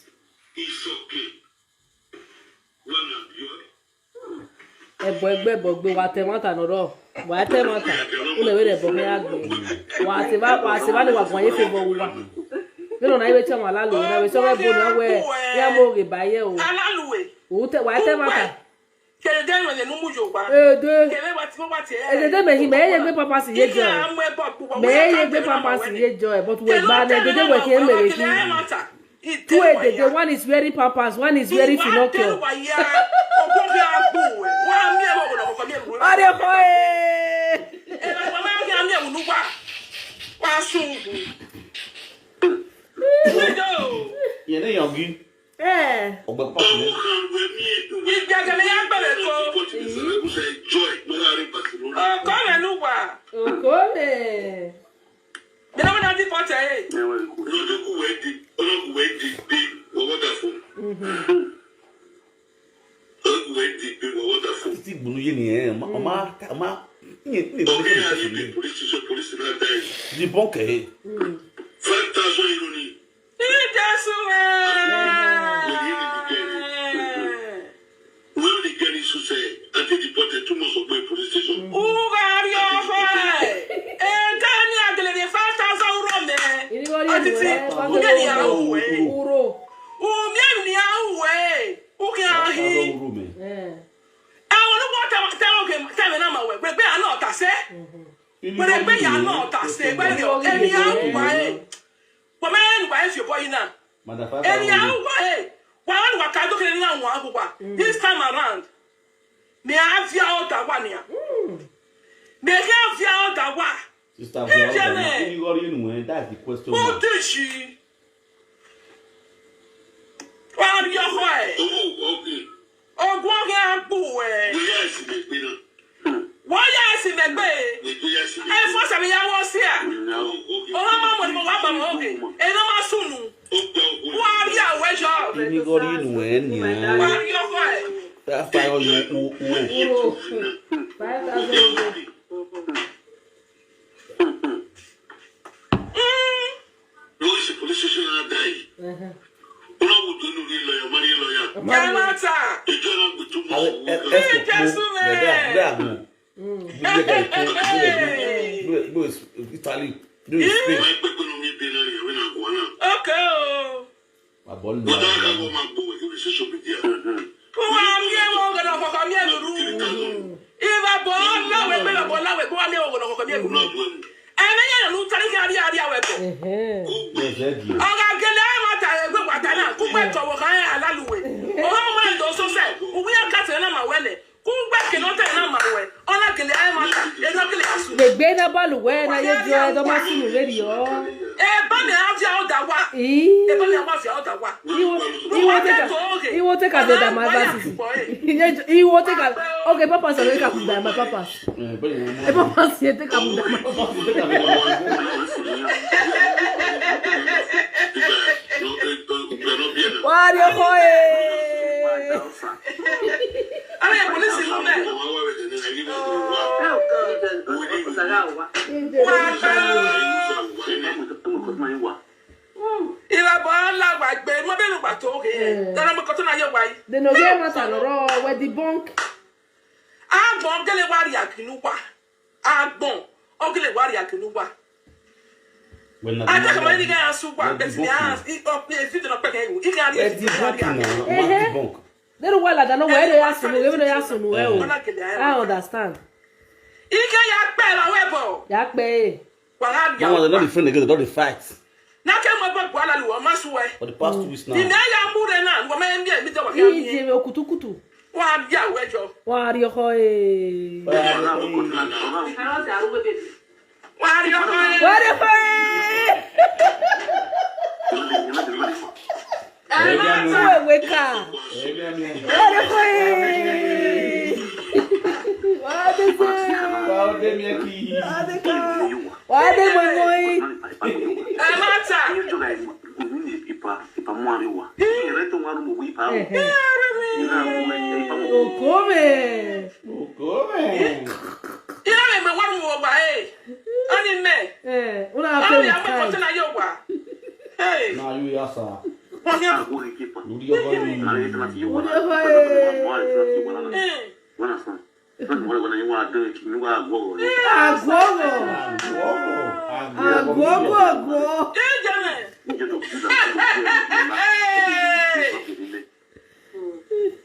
Ẹbọ egbe, ẹbọ egbe, wa ta ẹmwata ne ọ rrọọ. Wa ta ẹmwata. Unu vbene ẹbọ mwẹ ya gbe. Wa ta eva, wa ta eva ne wa guan ye favour uwa. Vbene ọ na i vbe tie ọmwa Alalue na, vbe sẹ ọghe ẹbọ ne ọ wẹ, ya mu oghe ba ye o. Alalue. U te, wa ta ẹmwata. Kẹdẹ ẹmwẹ ne u mu ye owa. Ede. Kẹdẹ wa ti, wa ti ẹ. Edede mẹ hi, mẹ ye gbe pampers ye Joy. Mẹ ye gbe pampers ye Joy, but wẹ gba nẹ, edede wẹ khin mere khin. Two edede, one is wearing pampers, one is wearing Pinocchio. Ọrẹ ọkọ e. Yẹn ne yọngi. Eh. Ọgbẹ pampers. Ẹgẹ ne ya gbẹre ko. Ọkọ mwẹ ne uwa. Okove. Mẹ na wẹ na deport ẹre. Titi gbunu ye ni, eh, ọ ma, ọ ma, ọ ma, iye, iye, iye, police station, police na die. Debunk ẹ. Five thousand euro ni. Ijesu ẹ. Wẹ ni kẹri suse, a te deport too much of police station. U gha rrie ọkhọ ẹ. Ẹdẹ ni a gele rhie five thousand euro mẹ. Irigho rhie enu ẹ, u miẹn ni a ru ẹ. Uro. U miẹn ni a ru ẹ. U khian hi. Five thousand euro mẹ. Eh. Ẹmwẹ ne uwa ta, ta oge, ta ẹmwẹ na ma wẹ, wẹ gbe a nọ ta sẹ. Wẹ gbe ya nọ ta sẹ, wẹ rhie, ẹmwẹ a ru ẹ. Wa ma rẹn ne uwa rẹn fi obọ yi na. Madam Fata, eni a ru uwa re, wa rẹn ne uwa ka do kere na wan uwa this time around. Mẹ a via ọda wa nian. Mẹ gha via ọda wa. Sister, via ọda wa. Iye mẹ. Iye ọre enu ẹ, that's the question mark. What is she? Wa rrie ọkhọ ẹ. Oguọ ghi a gbu ẹ. Wa ya ẹse mẹ gbe. Ẹ fọ sẹ vbe ya wọ sia. Ọmwa ma mu ẹdẹ wa ba mwẹ oge. Ẹ na ma sunu. Wa rrie awẹ yọ. Ini gọrọ inu ẹ nian. Wa rrie ọkhọ ẹ. That's why you, you, you. Five thousand. Mm. Lewis police station na die. Una wo do nu ni lawyer, ma ni lawyer. Jonathan. Ijo na gbe too much. Ẹ, ẹ, ẹ, Jesu mẹ. Ẹ, ẹ, ẹ, ẹ, ẹ, ẹ, ẹ, ẹ, ẹ, Italy, do Spain. Wa gbe gbenu mi bi na ni, we na go na. Okay o. Wa bọ lu. Wa da ka wo ma gbo we social media. Wa miẹn wo ghe ne ọkhọkhọ miẹn luru. Iva bọ la we gbe, bọ la we gbe, wa miẹn wo ghe ne ọkhọkhọ miẹn luru. Ẹmwẹ ya ne u tare khian rhie, a rhie wẹ bọ. Ẹhẹn. Yes, thank you. Ọ gha gele ẹmwata ẹgbẹ wa ta na, ku gbe tọ wo khan alalu we. Ọ ma ma do so sẹ, u wi ya ka sẹ na ma wẹ nẹ. Ku gbe ke nọ ta na ma wẹ. Ọ na gele ẹmwata, erriọ gele ya sunu. Vbe egbe na ba lu wẹ na ye jọ ẹdọ ma sunu vberriọ. Eba mẹ a via ọda wa. Ii. Eba mẹ a wa via ọda wa. Iwo, iwo te ka, iwo te ka vbe da my verses. Iye, iwo te ka, okay, Papa, so te ka da my Papa. Eh, but you know, eh, Papa, si te ka da my Papa. Wa rrie ọkhọ ẹ. Abe police mu mẹ. Wa gbe. Iran bọ la wa gbe, mo bẹ lu gba to ghe. Eh. Dara mo ko to na ye wa yi. De no ge ma ta no ro we debunk. Agbọn gele wa ria ginu wa. Agbọn, ọ gele wa ria ginu wa. Well, na ata debunk, kama ni ga asu wa, na beti ni debunk a, i, o, e video no peke yu. I ga ri, well, debunk na, ma debunk. Deru wa lada no, wẹ re ya sunu, wẹ re ya sunu, ẹ o. Ọ na gele a. I understand. I ga ya kpe ra wẹ bọ. Ya kpe. Wa gha dia. No, they not the friend again, they not the fight. Na ke mo gbe gua la lu, ọ ma su wẹ. For the past two weeks now. Ni na ya mu re na, wa ma ye mi, mi de wa ke mi. Ije mi okutukutu. Wa dia wẹ jọ. Wa rrie ọkhọ ẹ. Wa rrie ọkhọ ẹ. Wa rrie ọkhọ ẹ. Ẹ ma ta. Wẹ wẹ ka. Wa rrie ọkhọ ẹ. Wa de se. Wa de mi ki. Wa de ka. Wa de moi moi. Ẹ ma ta. Ipa, ipa mu arre wa. Ẹhẹ. Okove. Okove. Ina me me wa mu wa e. Ani me. Eh, una pay with card. Ana ya mo ko na yo wa. Hey. Na you ya sa. Wọ́n ní àgbo rẹ̀ kí pa. Lórí ọkọ ni. Ààrẹ yìí tó láti yọ wọ́n. Lórí ọkọ yìí. Wọ́n á sàn. Wọ́n á sàn. Wọ́n á sàn. Wọ́n á sàn. Wọ́n á sàn. Wọ́n á sàn. Wọ́n á sàn. Àgọ́gọ́. Àgọ́gọ́. Àgọ́gọ́, àgọ́. Ìjọba ìjọba ìjọba ìjọba.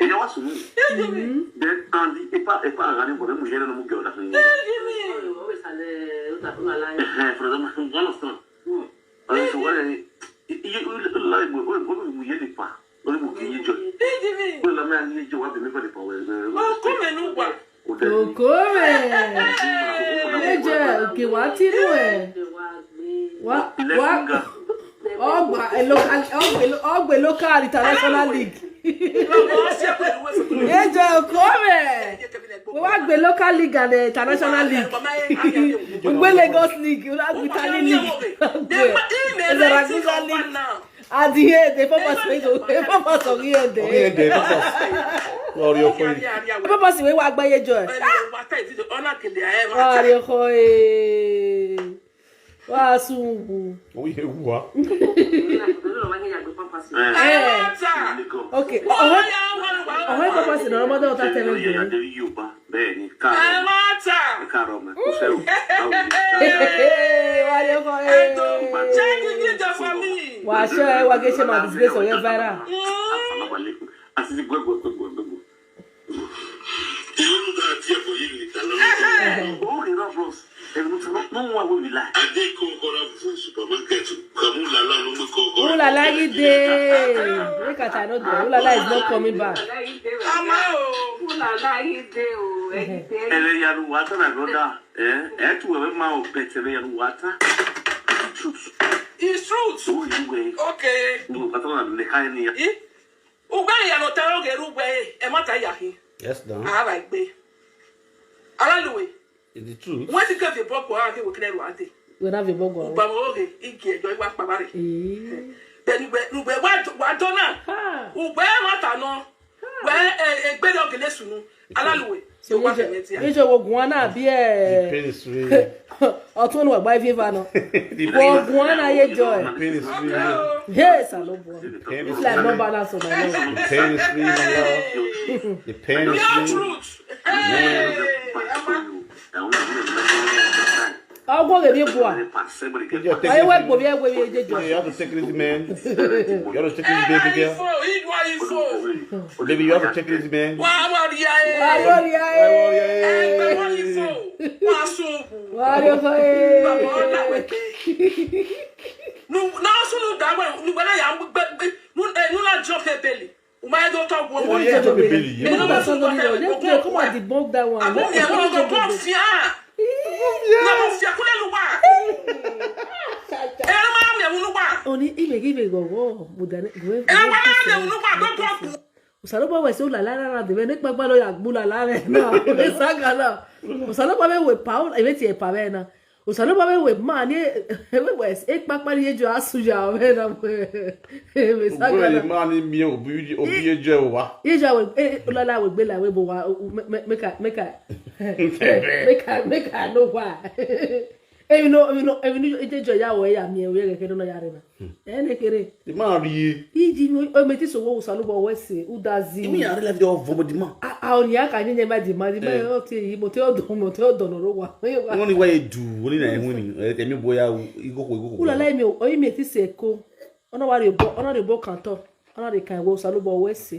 Ella va a asumir. Then, and it's para, it's para ganar, porque mujeres no mucho la gente. Ejẹ, for example, you understand? Ọ̀rẹ́ tó wà lẹ́yìn, iye, láì mọ̀, ó lè mú yé lè pa, ó lè mú kí yé jọ. Ó lè lámẹ́ ayé jọ wá bí mi kọ́ lè pa wẹ̀. Okove. Ejẹ, òkè wá tínú ẹ. Wá, wá. Ọgbà, ẹ, local, ọgbà, ọgbà local international league. Ejo, come. We wa gbe local league and, eh, international league. We gbe Lagos league, we wa gbe Italy league. Eze Ragusa league. At the end, the purpose we go, the purpose of the end. Ọghe ẹdẹ, purpose. Ọrịa ọkọ yi. Purpose we wa gbe ye joy. Ọrịa ọkọ, eh. Wa sunu. Oye, wa. Eh. Okay. Ọhọ, ọhọ, purpose na ọmọdé ọta tẹmẹ gbẹ. Bẹ́ẹ̀ni, káàárọ̀. Ẹ má ta. Ẹ káàárọ̀, mẹ. Kò sẹ́wọ̀n. Báwo ni? Wa ye kọ, eh. Ẹ̀dọ̀, ṣé kí n jíjẹ fún mi? Wa ṣe, wa gẹ ṣe ma disgrace ọ̀rẹ́ viral. Assalamu alaikum. Asisi gbẹgbẹ gbẹgbẹ gbẹgbẹ. Ẹhẹn. Oh, he not bros. Ẹnu tí wọ́n wá wọ́n mi la. Adé kọ́kọ́rọ́ fún supermarket. Kàmú làlá ló mú kọ́kọ́rọ́. Ulala ghi dey. Make I tell you, Ulala is not coming back. Ama o. Ulala ghi dey o. Ẹgide. Ẹlẹ yanu wata na brother. Eh, eh, tu ẹvẹ ma o bet ẹvẹ yanu wata. It's truth. It's truth. Oh, you way. Okay. No, I don't know. Ugbe ya nọ ta roghe ru ugbe, ẹ ma ta ya khin. Yes, down. A ra egbe. Ara luwe. It's the truth. Wọ́n ti kẹ́ fi bọ́ọ̀kù ara kí wọ́n kílẹ̀ ru adé. Wọ́n náà fi bọ́ọ̀kù ara. Ugba wọn oge, igi ẹjọ́ iwa kpamare. Ee. Bẹ́ẹ̀ni ugbe, ugbe wa dọ, wa dọ náà. Ha. Ugbe ẹ ma ta nọ. Wẹ, ẹ, ẹ, egbe rẹ ọgele sunu. Ara luwe. So, wa kẹmẹ tia. Ijo wo guan na bi ẹ. The pain is real. Ọtun onu wa gba ivieva nọ. The pain is real. Wo guan na ye joy. The pain is real. Hey, Salobua. The pain is real. It's like no balance on my love. The pain is real, my love. The pain is real. Your truth. Hey, Ama. Ọgwọ ghe vbe bua. Ijo, take it easy. Ọyẹ wẹ gbo vbe ẹwe vbe ejeje. You have to take it easy, man. You have to take it easy, baby girl. Ifo, Idua Ifo. Baby, you have to take it easy, man. Wa, wa ria e. Wa ria e. Wa ria e. Ẹgbẹ wa Ifo. Wa sun. Wa ria Ifo e. Baba ọla weke. Nu, na sunu da we, nu we na ya gbe, gbe, nu, eh, nu na jump ebele. U ma do talk one. Oh, yeah, jump ebele. Come on, debunk that one. Abo mi, abo mi, go fi a. Go fi a, kule lu wa. E ma mi unu wa. Oni ime ghi vbe ghọghọ, but then, ẹ wá máa lè unu wa, go go. Osanobua wẹ sẹ Ulala na dẹ vbe ne kpagba nọ ya gbe Ulala vbe na. Saga na. Osanobua vbe wẹ pa, ẹ vbe tie pa vbe na. Osanobua vbe wẹ ma ni, ẹ vbe wẹ ekpakpa ni ye Joy asu ya vbe na. Ẹ vbe saga na. Ugbẹn ma ni miẹn obi, obi ye Joy wa. Ye Joy wẹ, eh, Ulala wẹ gbe la wẹ bo wa, me, me, make I, make I, make I, make I know why. Emwi nọ, emwi nọ, emwi ne ye Joy ya wẹ ya miẹn, wẹ ghẹ kẹ nọ ya rre na. Ẹ ne kere. Ẹ ma rrie. Iji mi, o me ti sẹ owo Osanobua wẹ sẹ, u da zi. Imi ya rre la video of Obodima. A, a, oni a ka nyẹnyẹ ma di ma di ma, o te yi, mo te ọdọ, mo te ọdọ nọ rre owa. Wọ́n ní wáyé dù, wọ́n ní na ẹ̀hún ni, ẹ̀mí bóyá igogo, igogo. Ulala imi, o imi ti sẹ ko. Ọ na wa rrie obọ, ọ na rrie obọ kan tọ. Ọ na rrie kan wẹ Osanobua wẹ sẹ.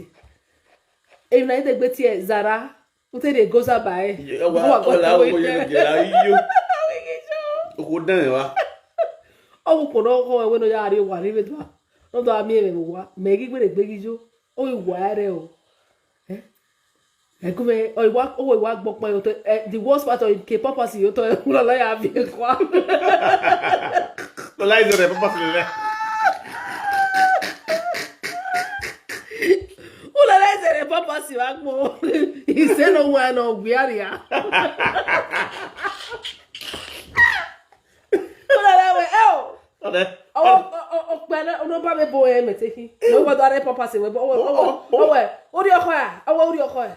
Emwi na i degbe tie Zara. U te rhie goza ba ẹre. Ye, wa, wa, wa, wa, wa, wa, wa, yo. Okhuo dan wa. Ọ vbe ukpọn ne ọ khọn ẹwẹ ne ọ ya rrie owa ni vbe dua. Ne ọ do gha miẹn ẹmwẹ vbe owa. Mẹ ghi wẹ ne egbe ghi yo. Ọ ghi wa ẹre o. Eh? Ẹ gu mwẹ, ọ i wa, ọ i wa gbọkpọ ye otọ, eh, the worst part of it, ke pampers ye otọ, Ulala ya viẹ kua. Ulala i zẹrẹ pampers lele. Ulala i zẹrẹ pampers vbe agbọn. Ise ne ọ wa nọ, ọ gbe a rria. Ulala wẹ, ẹ o. Ọdẹ. Ọ, ọ, ọ, ọ, ọkpẹ ne, ne ọ ba vbe bo ẹre mẹ te khin. Ne ọ wa do rre pampers wẹ, ọ, ọ, ọ, ọ, ọ, wẹ, urhi ọkhọ a, ọ wẹ urhi ọkhọ a.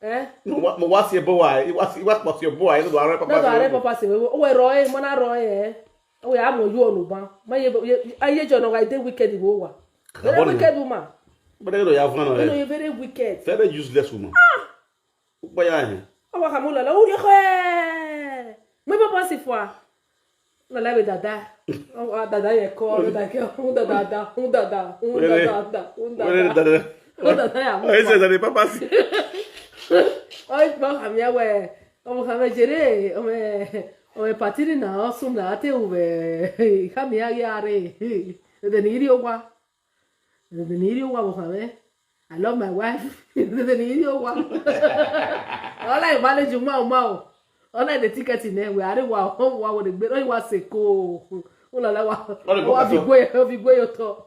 Eh? Mo wa, mo wa si ẹbọ wa, I wa si, I wa kpọsi ẹbọ wa, I do rre pampers wẹ. Ne ọ do rre pampers wẹ, ọ wẹ rrọọ, mo na rrọọ, eh. Ọ wẹ a mu oyu ọnu ban. Ma ye, ye, a ye Joy nọ gha de wicked vbe owa. Very wicked woman. But they don't have one. You know, you're very wicked. Very useless woman. Ah! Ukpaya ẹn. Ọ wa khama Ulala, urhi ọkhọ ẹ. Mu pampers fua. Ulala vbe dada. Ọ wa dada ye kọ, ọ dada ke, u dada da, u dada, u dada da, u dada. Where dada? U dada ya. Oh, he said that the pampers. Ọ i kpa khama wẹ, ọ khama jere, ọ mẹ, ọ mẹ party ni na, ọ sunu na, a te ru vbe, khama ya ghi a rre. Dede ne I rrie owa. Dede ne I rrie owa vbe okhan mwẹ. I love my wife. Dede ne I rrie owa. Ọ la manage ma o, ma o. Ọ na de ticket nẹ, wẹ a rre wa, ọ wa wẹ gbe, ọ wa sẹ ko. Ulala wa. Ọ wa viọ igue, ọ viọ igue ye otọ.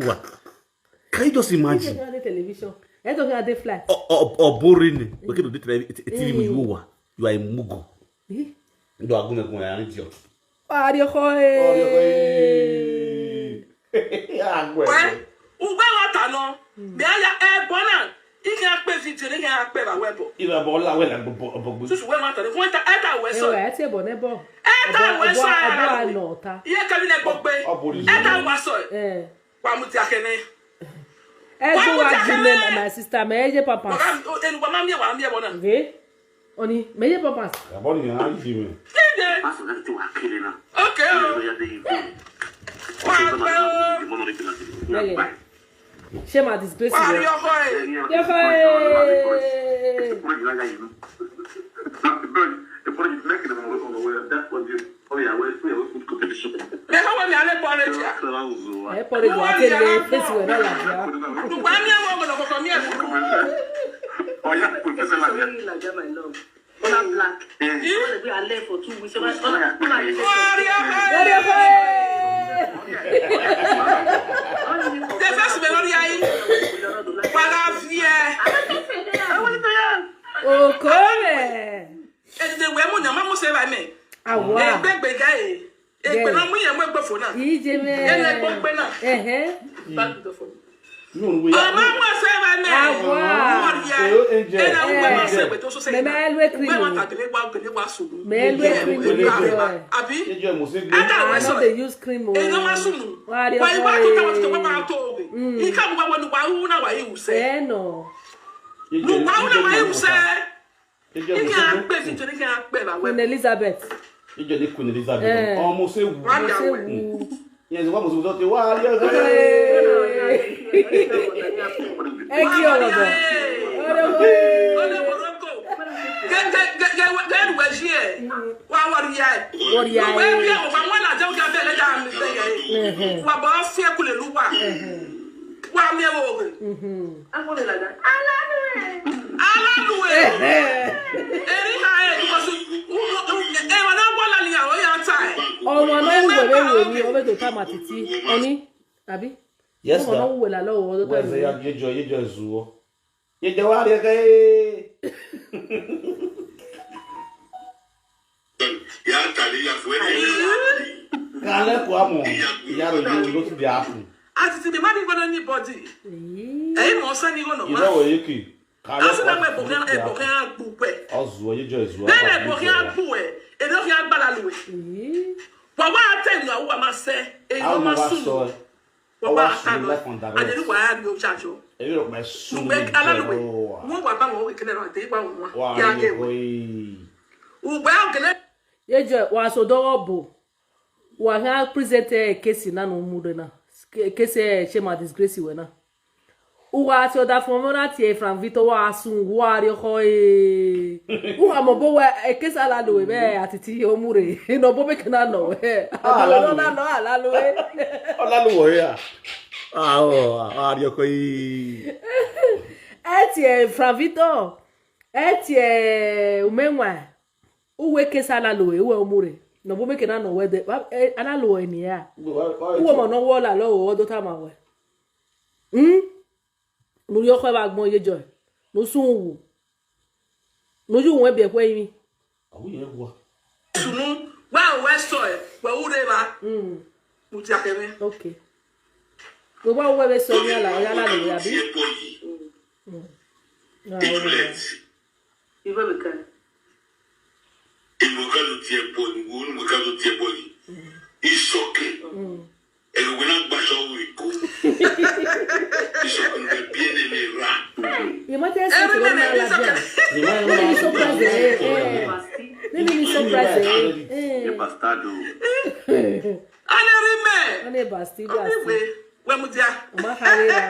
owa. Can you just imagine? Ẹ tọ kí a dé flight. Ọ boring ni. Wẹ ke do date TV mu ye owa. You are a mugu. Do agun me gun ya ni dio. Ariọkhọ e. Ariọkhọ e. Agbẹ. Wẹ, ugbe wa ta nọ. Bẹ a ya ẹbọ na. I khian kpe video, I khian kpe vbe ẹbọ. Ira bọ la wẹ la gbọ bọ gbọ. Susu wẹ ma ta, wẹ ta, ẹ ta wẹ sọ. Ẹ wẹ, ẹ ti ẹbọ nẹ bọ. Ẹ ta wẹ sọ. Ẹbọ a nọ ta. Iye kẹmi nẹ gbogbe. Ẹ ta wẹ sọ. Eh. Wa mu dia kẹnẹ. Ẹ do wa di mẹ, my sister, mẹ ye pampers. Enu wa ma miẹn, wa miẹn ẹbọ na. Ve. Ọni, mẹ ye pampers. Ẹbọ ni a yi mẹ. Kede. Pastor, that thing wa kere na. Okay o. Wa gbe o. Shame and disgrace. Wa ri ọkọ ẹ. Yọkọ ẹ. Mẹ ha wẹ mẹ a le porridge a? Ẹ porridge wa kele face wẹ na la dia. Ugba miẹn wẹ ọgbọnọ kọkọ miẹn. Ọya, professor la dia. Ola black. Ih. All the way I left for two weeks. Ola, ola, ola. Wa ri ọkọ ẹ. The first memory I. Wa gha viẹ. Okore. Ẹdẹ wẹ mu ne a ma mu se vbe mẹ. Awa. Egbegbe ga e. Egbe na mu yẹn mu egbe fo na. Ije mẹ. Ele egbe na. Ẹhẹn. Back to the phone. Ọmọ mu se vbe mẹ. Awa. Mu ọrịa. Ena uwe ma se egbe to so se. Mẹ mẹ lu ekiri. Uwe ma ta gele wa, gele wa sunu. Mẹ lu ekiri. Abi. Ejo mo se gbe. Ata we so. They use cream o. Ena ma sunu. Wa ri ọkọ. Wa to ta wa to wa to we. Ika mu wa wa nu wa u na wa i u se. Ẹ nọ. Nu wa u na wa i u se. Ike a kpe fi tene ike a kpe vbe awẹ. Queen Elizabeth. Ije ni Queen Elizabeth. Eh. Ọmọ se wu. Wa Mo se wu. Yes, wa mo se wu, te wa ye. Ẹ kí ọ̀rọ̀ bọ̀. Ọ̀rọ̀ bọ̀. Ge, ge, ge, ge, ge, ge, wa ye. Wa, wa ye. Wa ye. Wa ye, wa, wa, wa na je, wa bẹ le da mi bẹ ye. Mhm. Wa ba fi kule lu wa. Mhm. Wa miẹn vbe oghe. Mhm. Alalue. Ehe. Eri ha e, because u, u, u, emwa ne a wa lali ya, ọ ya ta e. Ọmwa ne ọ wu wẹ vbe ru emwi, ọ vbe do tama titi. Ọni, abi? Yes, sir. Ọmwa ne ọ wu wẹ lalọ, ọ do tama titi. Wẹ zẹ ya ye jọ, ye jọ zuọ. Ye jọ wa rrie ẹghẹ. Ya tale ya fue de. Ka lẹ kua mọ, ya ro yo, no ti de afu. As it be, ma bi gbọdọ anybody. Ẹ̀yin mọ sẹ ni gọnọ wa. Irọ wẹ ye ke. Ka lẹ kua. Asuna mẹ ẹbọ kẹ, ẹbọ kẹ a gbu wẹ. Ọzu, ye jọ ezu. Nene ẹbọ kẹ a gbu wẹ. Ẹbọ kẹ a gbala lu wẹ. Wa wa te nu wa ma sẹ. Ẹ̀yin ma sunu. Wa wa ta no. Adenu wa ya rio chacho. Ebi ro ma sunu. Ugbe ala lu wẹ. Mo wa ba mo ke ne ra de wa wa. Ya ke wẹ. Ugbe a gele. Ye jọ wa so dọghọ bo. Wa khian present, eh, case na ne u mu rre na. Case, eh, shame and disgrace wẹ na. U gha tie ọdafẹn mwẹ na tie Frank Victor, wa sun, wa rrie ọkhọ, eh. U gha mọ obọ wẹ, eh, case a la lo wẹ, vbe atiti ye u mu rre. Ne obọ mẹ ke na nọ wẹ. Ah, a la lo wẹ. Na nọ, a la lo wẹ. Ọ la lo wẹ ya. Ah, ọ, a rrie ọkhọ, eh. Ẹ tie Frank Victor. Ẹ tie, eh, Umenwan. Uwẹ case a la lo wẹ, uwẹ u mu rre. Ne obọ mẹ ke na nọ wẹ dẹ, wa, eh, a la lo wẹ ni ra. Uwẹ ọmọ ne ọ wọ la lọ, ọ do tama wẹ. Hmm? Ne u rrie ọkhọ evba agbọn ye jọ, ne u sun wu. Ne u ye uwẹ biẹ ẹkhuẹ rinmwi. Awu yẹn wa. Sunu, wa wẹ sọ ẹ, wẹ u rre evba. Mm. Mu dia kẹ mwẹ. Okay. Wẹ wa wẹ vbe sọ ni ala, ọ ya la lele abi. Mm. Ah, Juliet. Ibo be kan? Imo ka do tie ball, wo nu ka do tie ball. Isoke. Mm. Ẹ wẹ na gba sọ wẹ ko. Isoke ne biẹ ne me ra. Ye ma te se ko na la bia. Ni ma ni surprise eh. Ni ni surprise eh. Ni bastard o. Ana ri me. Ana bastard. Ana we, we mu dia. Ma khare ra.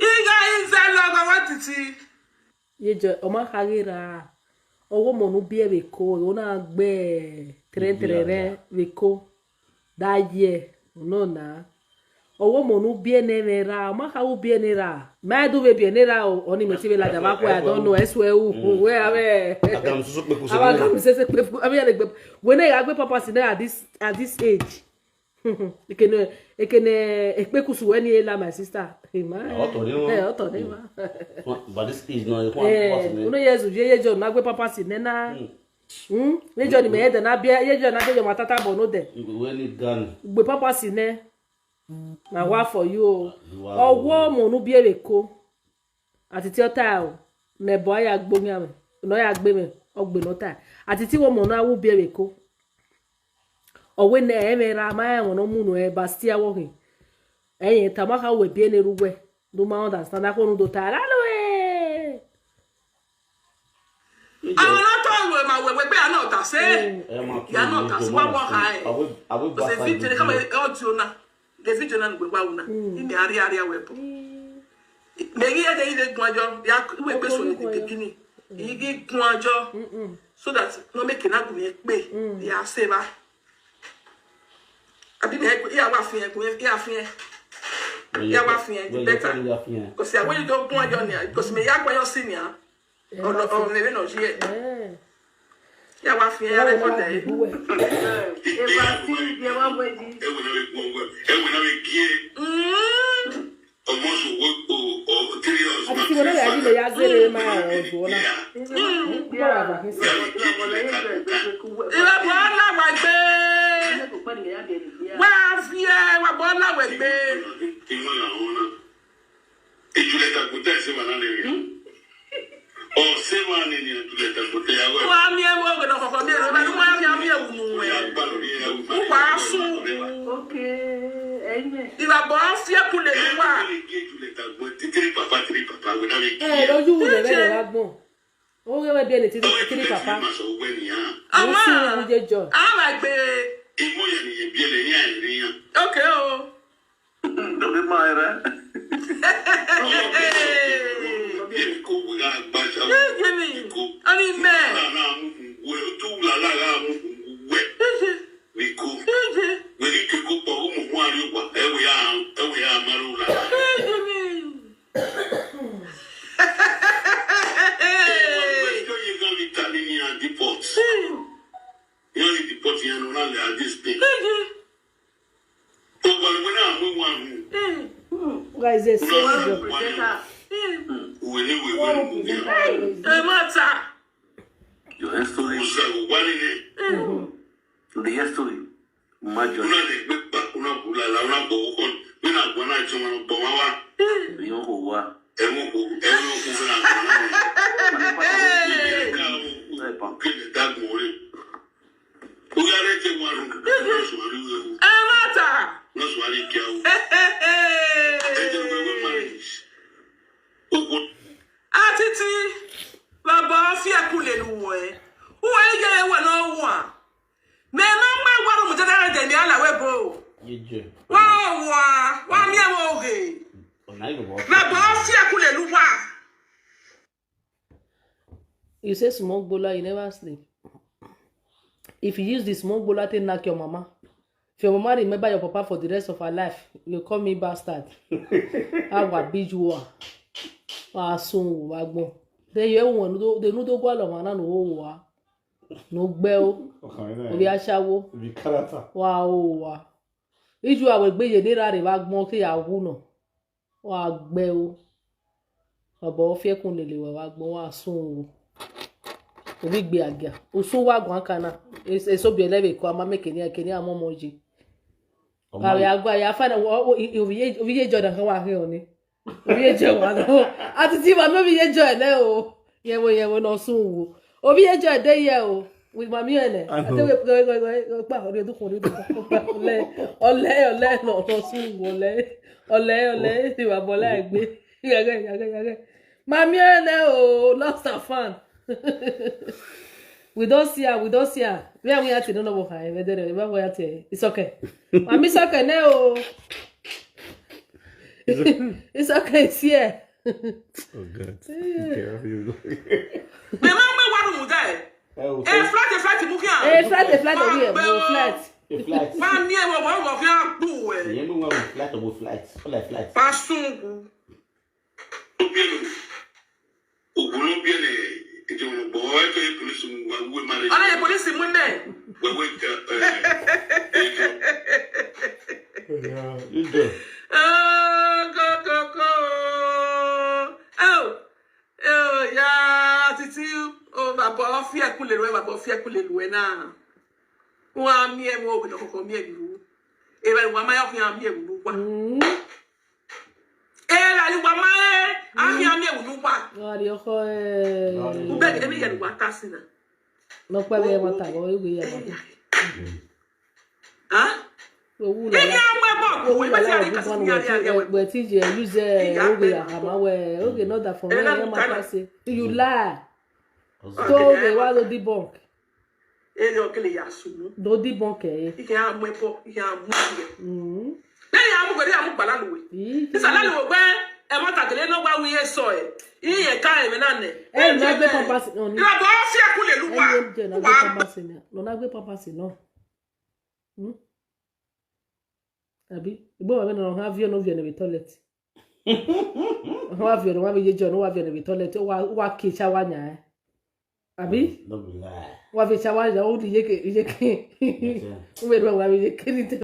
Iga iza lọghọ wa titi. Ye jọ, ọ ma khare ra. Ọghe ọmọ ne u biẹ vbe eko, ọ na gbe trẹn trẹn rẹn vbe eko. Da ye, nọ na. Ọghe ọmọ ne u biẹ ne ẹmwẹ ra, ọ ma kha u biẹ ne ra. Ma du vbe biẹ ne ra o, ọni mẹ ti vbe lada vbe akhuẹ, I don't know, ẹsuẹ u, wẹ avẹ. Agam susu kpeku se. Ava gam sese kpeku, avẹ ya le gbe. Wẹ ne ya gbe pampers nẹ at this, at this age. Ekene, ekene, ekpekusu wẹ ni la, my sister. Hey, man. Ọtọ ni wọn. Eh, ọtọ ni wọn. But this age now, one person. Eh, uno years old, ye ye John, na gbe pampers nẹ na. Hmm. Hmm? Ye John, me head na bia, ye John, na de yo matata bo no de. You go wear it gun. Gbe pampers nẹ. Na wa for you o. Ọghe ọmọ ne u biẹ vbe eko. Atiti ọ ta o, ne ẹbọ a ya gbe oyan mwẹ, ne ọ ya gbe mwẹ, ọ gbe ne ọ ta. Atiti wẹ ọmọ ne a wu biẹ vbe eko. Ọ wẹ ne ẹmwẹ ra ma rẹn ẹmwẹ ne ọ mu ne Bastia wọ khin. Ẹyẹn ta ma kha wẹ biẹ ne erha uwẹ, do ma understand, akhuẹ ne u do ta, "Lalo e!" Àwọn ọlọ́tọ̀ ìwé màá wẹ̀wẹ̀ pé àná ọ̀tà ṣe é. Ìyá náà ọ̀tà sí wá wọ́ ha ẹ̀. Kò sì fi jẹrẹ káwọn ọdún ọ̀nà. David Jonah nugbe wa una. Ime ari ari awe bo. Me ghi ede ide guan jọ, ya we gbe so ni the beginning. I ghi guan jọ. So that no make na gun ye pe. Ya se ba. Abi me ya wa fi gun ya fi. Ya wa fi the better. Because I want you to guan jọ ni. Because me ya guan jọ si ni. Ọmọ vbe nọ ye. Ya wa fi ẹre kọ dẹ. Eva si ibi ẹwa wẹ yi. Ẹwẹ na vbe gbọn wẹ, ẹwẹ na vbe gie. Ọmọ sọ wẹ o, o, three years. Àti tí wọn náà yà jí lè yá zèrè máa ọ̀rọ̀ jù ọ́ náà. Ìwà bọ̀ ọ́ náà wà gbé. Wà á fi ẹ, wà bọ̀ ọ́ náà wà gbé. Ìmọ̀ làwọn náà. Ijulẹ ta kota ẹsẹ wa na lẹ rẹ. Ọ sẹ wa ni ni ijulẹ ta kota ya wẹ. Wa mi ẹwọ gẹdẹ kọkọ mi ẹrọ ba ni wa mi ami ẹwu nu wẹ. Ya gba lori ya wu. Wa sun. Okay, amen. Ìwà bọ̀ á fi ẹkún lè lu wa. Ijulẹ ta gbọ titiri papa tiri papa wẹ na mi. Ẹ lọ yú wulẹ bẹ́ẹ̀ lè wá gbọ̀n. Ó yẹ wẹ́ bí ẹni titiri papa. Ó sì ń wúye jọ. Ama gbe. Ìmọ̀ yẹn ni yẹn bí ẹlẹ́yìn àìrí yẹn. Okay o. Dọ̀bí máa rẹ̀. Iko wẹ gha gba ṣa. Ẹ jẹ́ mi. Iko. Ọni mẹ́. Wẹ ojú wulala gha mu wẹ. Iko. Wẹ ni keko kpọ, umu hu ari wa. Ẹ wẹ ya, ẹ wẹ ya ma ro la. Ẹ jẹ́ mi. Ẹ wẹ yẹ gha mi ta ni ni a deport. Yọ ni deport yẹn nọ na lẹ a this day. Ẹ jẹ́. Guys, there's so much. Ẹ má ta. Your history. The history. Major. Una de gbe pa, una bulala, una bo kon. Mina gwana chuma bo mawa. Yo ho wa. Emu ko, emu ko na gwana. Ẹ pa. Kí ni dagbo rẹ? Ẹ má ta. Atiti, baba fi ẹkun lele uwẹ. Uwẹ ye wẹ nọ wa. Mẹ ma ma wa ru mu dede de mi ala wẹ bo. Wa wa, wa miẹn vbe oghe. Baba fi ẹkun lele uwa. You say small gbola, you never sleep. If you use the small gbola to knock your mama, if your mama remember your papa for the rest of her life, you call me bastard. Awa biju wa. Wa sun wa gbọn. Then you want to do, they no do go along and no wa. No gbẹ o. Obi ashawo. Wa o wa. Iju awe gbe ye ni ra re wa gbọn ke ya wu no. Wa gbe o. Ọbọ fiẹkun lele wẹ wa gbọn wa sun wo. Ovbi igbe agia. Usun wa guan kana. Eso biẹ lẹ vbe kua ma mẹ kenia kenia mọmọ ye. Avbe agua ya fana ovbi ye Jordan kan wa khin ọni. Ovbi ye Jordan wa nọ. Atiti ma mẹ ovbi ye Jordan nẹ o. Yẹn vbe yẹn vbe nọ sun wo. Ovbi ye Jordan de ye o. With mami ẹnẹ. Ate we gọ gọ gọ gọ pa ori odukun ori odukun. Ọlẹ ọlẹ ọlẹ nọ nọ sun wo ọlẹ. Ọlẹ ọlẹ ti wa bọ la egbe. Yagẹ yagẹ yagẹ. Mami ẹnẹ o, lost and found. We don see am, we don see am. Where we at? No, no, no, no, no, no, it's okay. Mami, it's okay now. It's okay, it's here. Oh God. Okay, here we go. Mẹ ma mẹ wa ru mu dẹ. Ẹ o, Eh, flight, eh, flight mu khian. Eh, flight, eh, flight, Ma oh, yeah, gbe oh, o. Flight. A flight. Ma miẹn wọ wọ wọ khian gbu ẹ. Ìyẹn ló wà wọ flight, ọmọ flight. Ó lẹ flight. Pasungu. Ògùn ló bí ẹnẹ ìjọba ọgbọ ẹjọ yìí polisi mu wa wúwe má lè. Ọlọ́yẹ polisi mu mẹ́. Wẹ̀wẹ̀ ìjà ẹ̀. Ìjọ. Oh, go, go, go. Oh, oh, ya titi. Oh, bàbá, ọ fi ẹkún lè lu ẹ, bàbá, ọ fi ẹkún lè lu ẹ na. Wa miẹn ẹvbo, wẹ nọ kọkọ miẹn ẹvbo. Evba ne uwa ma ya khian miẹn ẹvbo ne uwa. Evba ne uwa ma rẹn, a khian miẹn ẹvbo ne uwa. Gha rrie ọkhọ, eh. Ubẹghe ne iye ne uwa ta sin na. Nọkpa vbe ẹmwata vbe ọ ghi ya. Ah? Wẹ wu la. Iye a mu ẹbọ, wẹ ma ti a ri ka sin ya ri a ri a wẹ. Wẹ ti ye use, eh, oghe ya hama wẹ, oghe not that for me, ẹmwata sẹ. You lie. So oghe wa do debunk. Ere ọ kele ya sunu. Do debunk ẹ. Ike a mu ẹbọ, ike a mu ẹbọ. Mm. Nene a mu gbẹre, a mu gbala luwe. Ike. Isa la luwe gbe, ẹmwata kele ne ọ gba wi eso ẹ. Iye ka ẹmwẹ na nẹ. Ẹ na gbe pampers nọ ni. Ira bọ fi ẹkun lè lu wa. Ẹ na gbe pampers nọ. Nọ na gbe pampers nọ. Hmm? Abi, igbe wa vbe nọ, ọ ha viọ ne ọ viọ ne vbe toilet. Ọ ha viọ ne wa vbe ye jọ ne wa viọ ne vbe toilet, wa wa ke cha wa nya. Abi? No be lie. Wa vbe cha wa nya, o di ye ke, ye ke. Yes, sir. U vbe ru wa vbe ye ke ni te.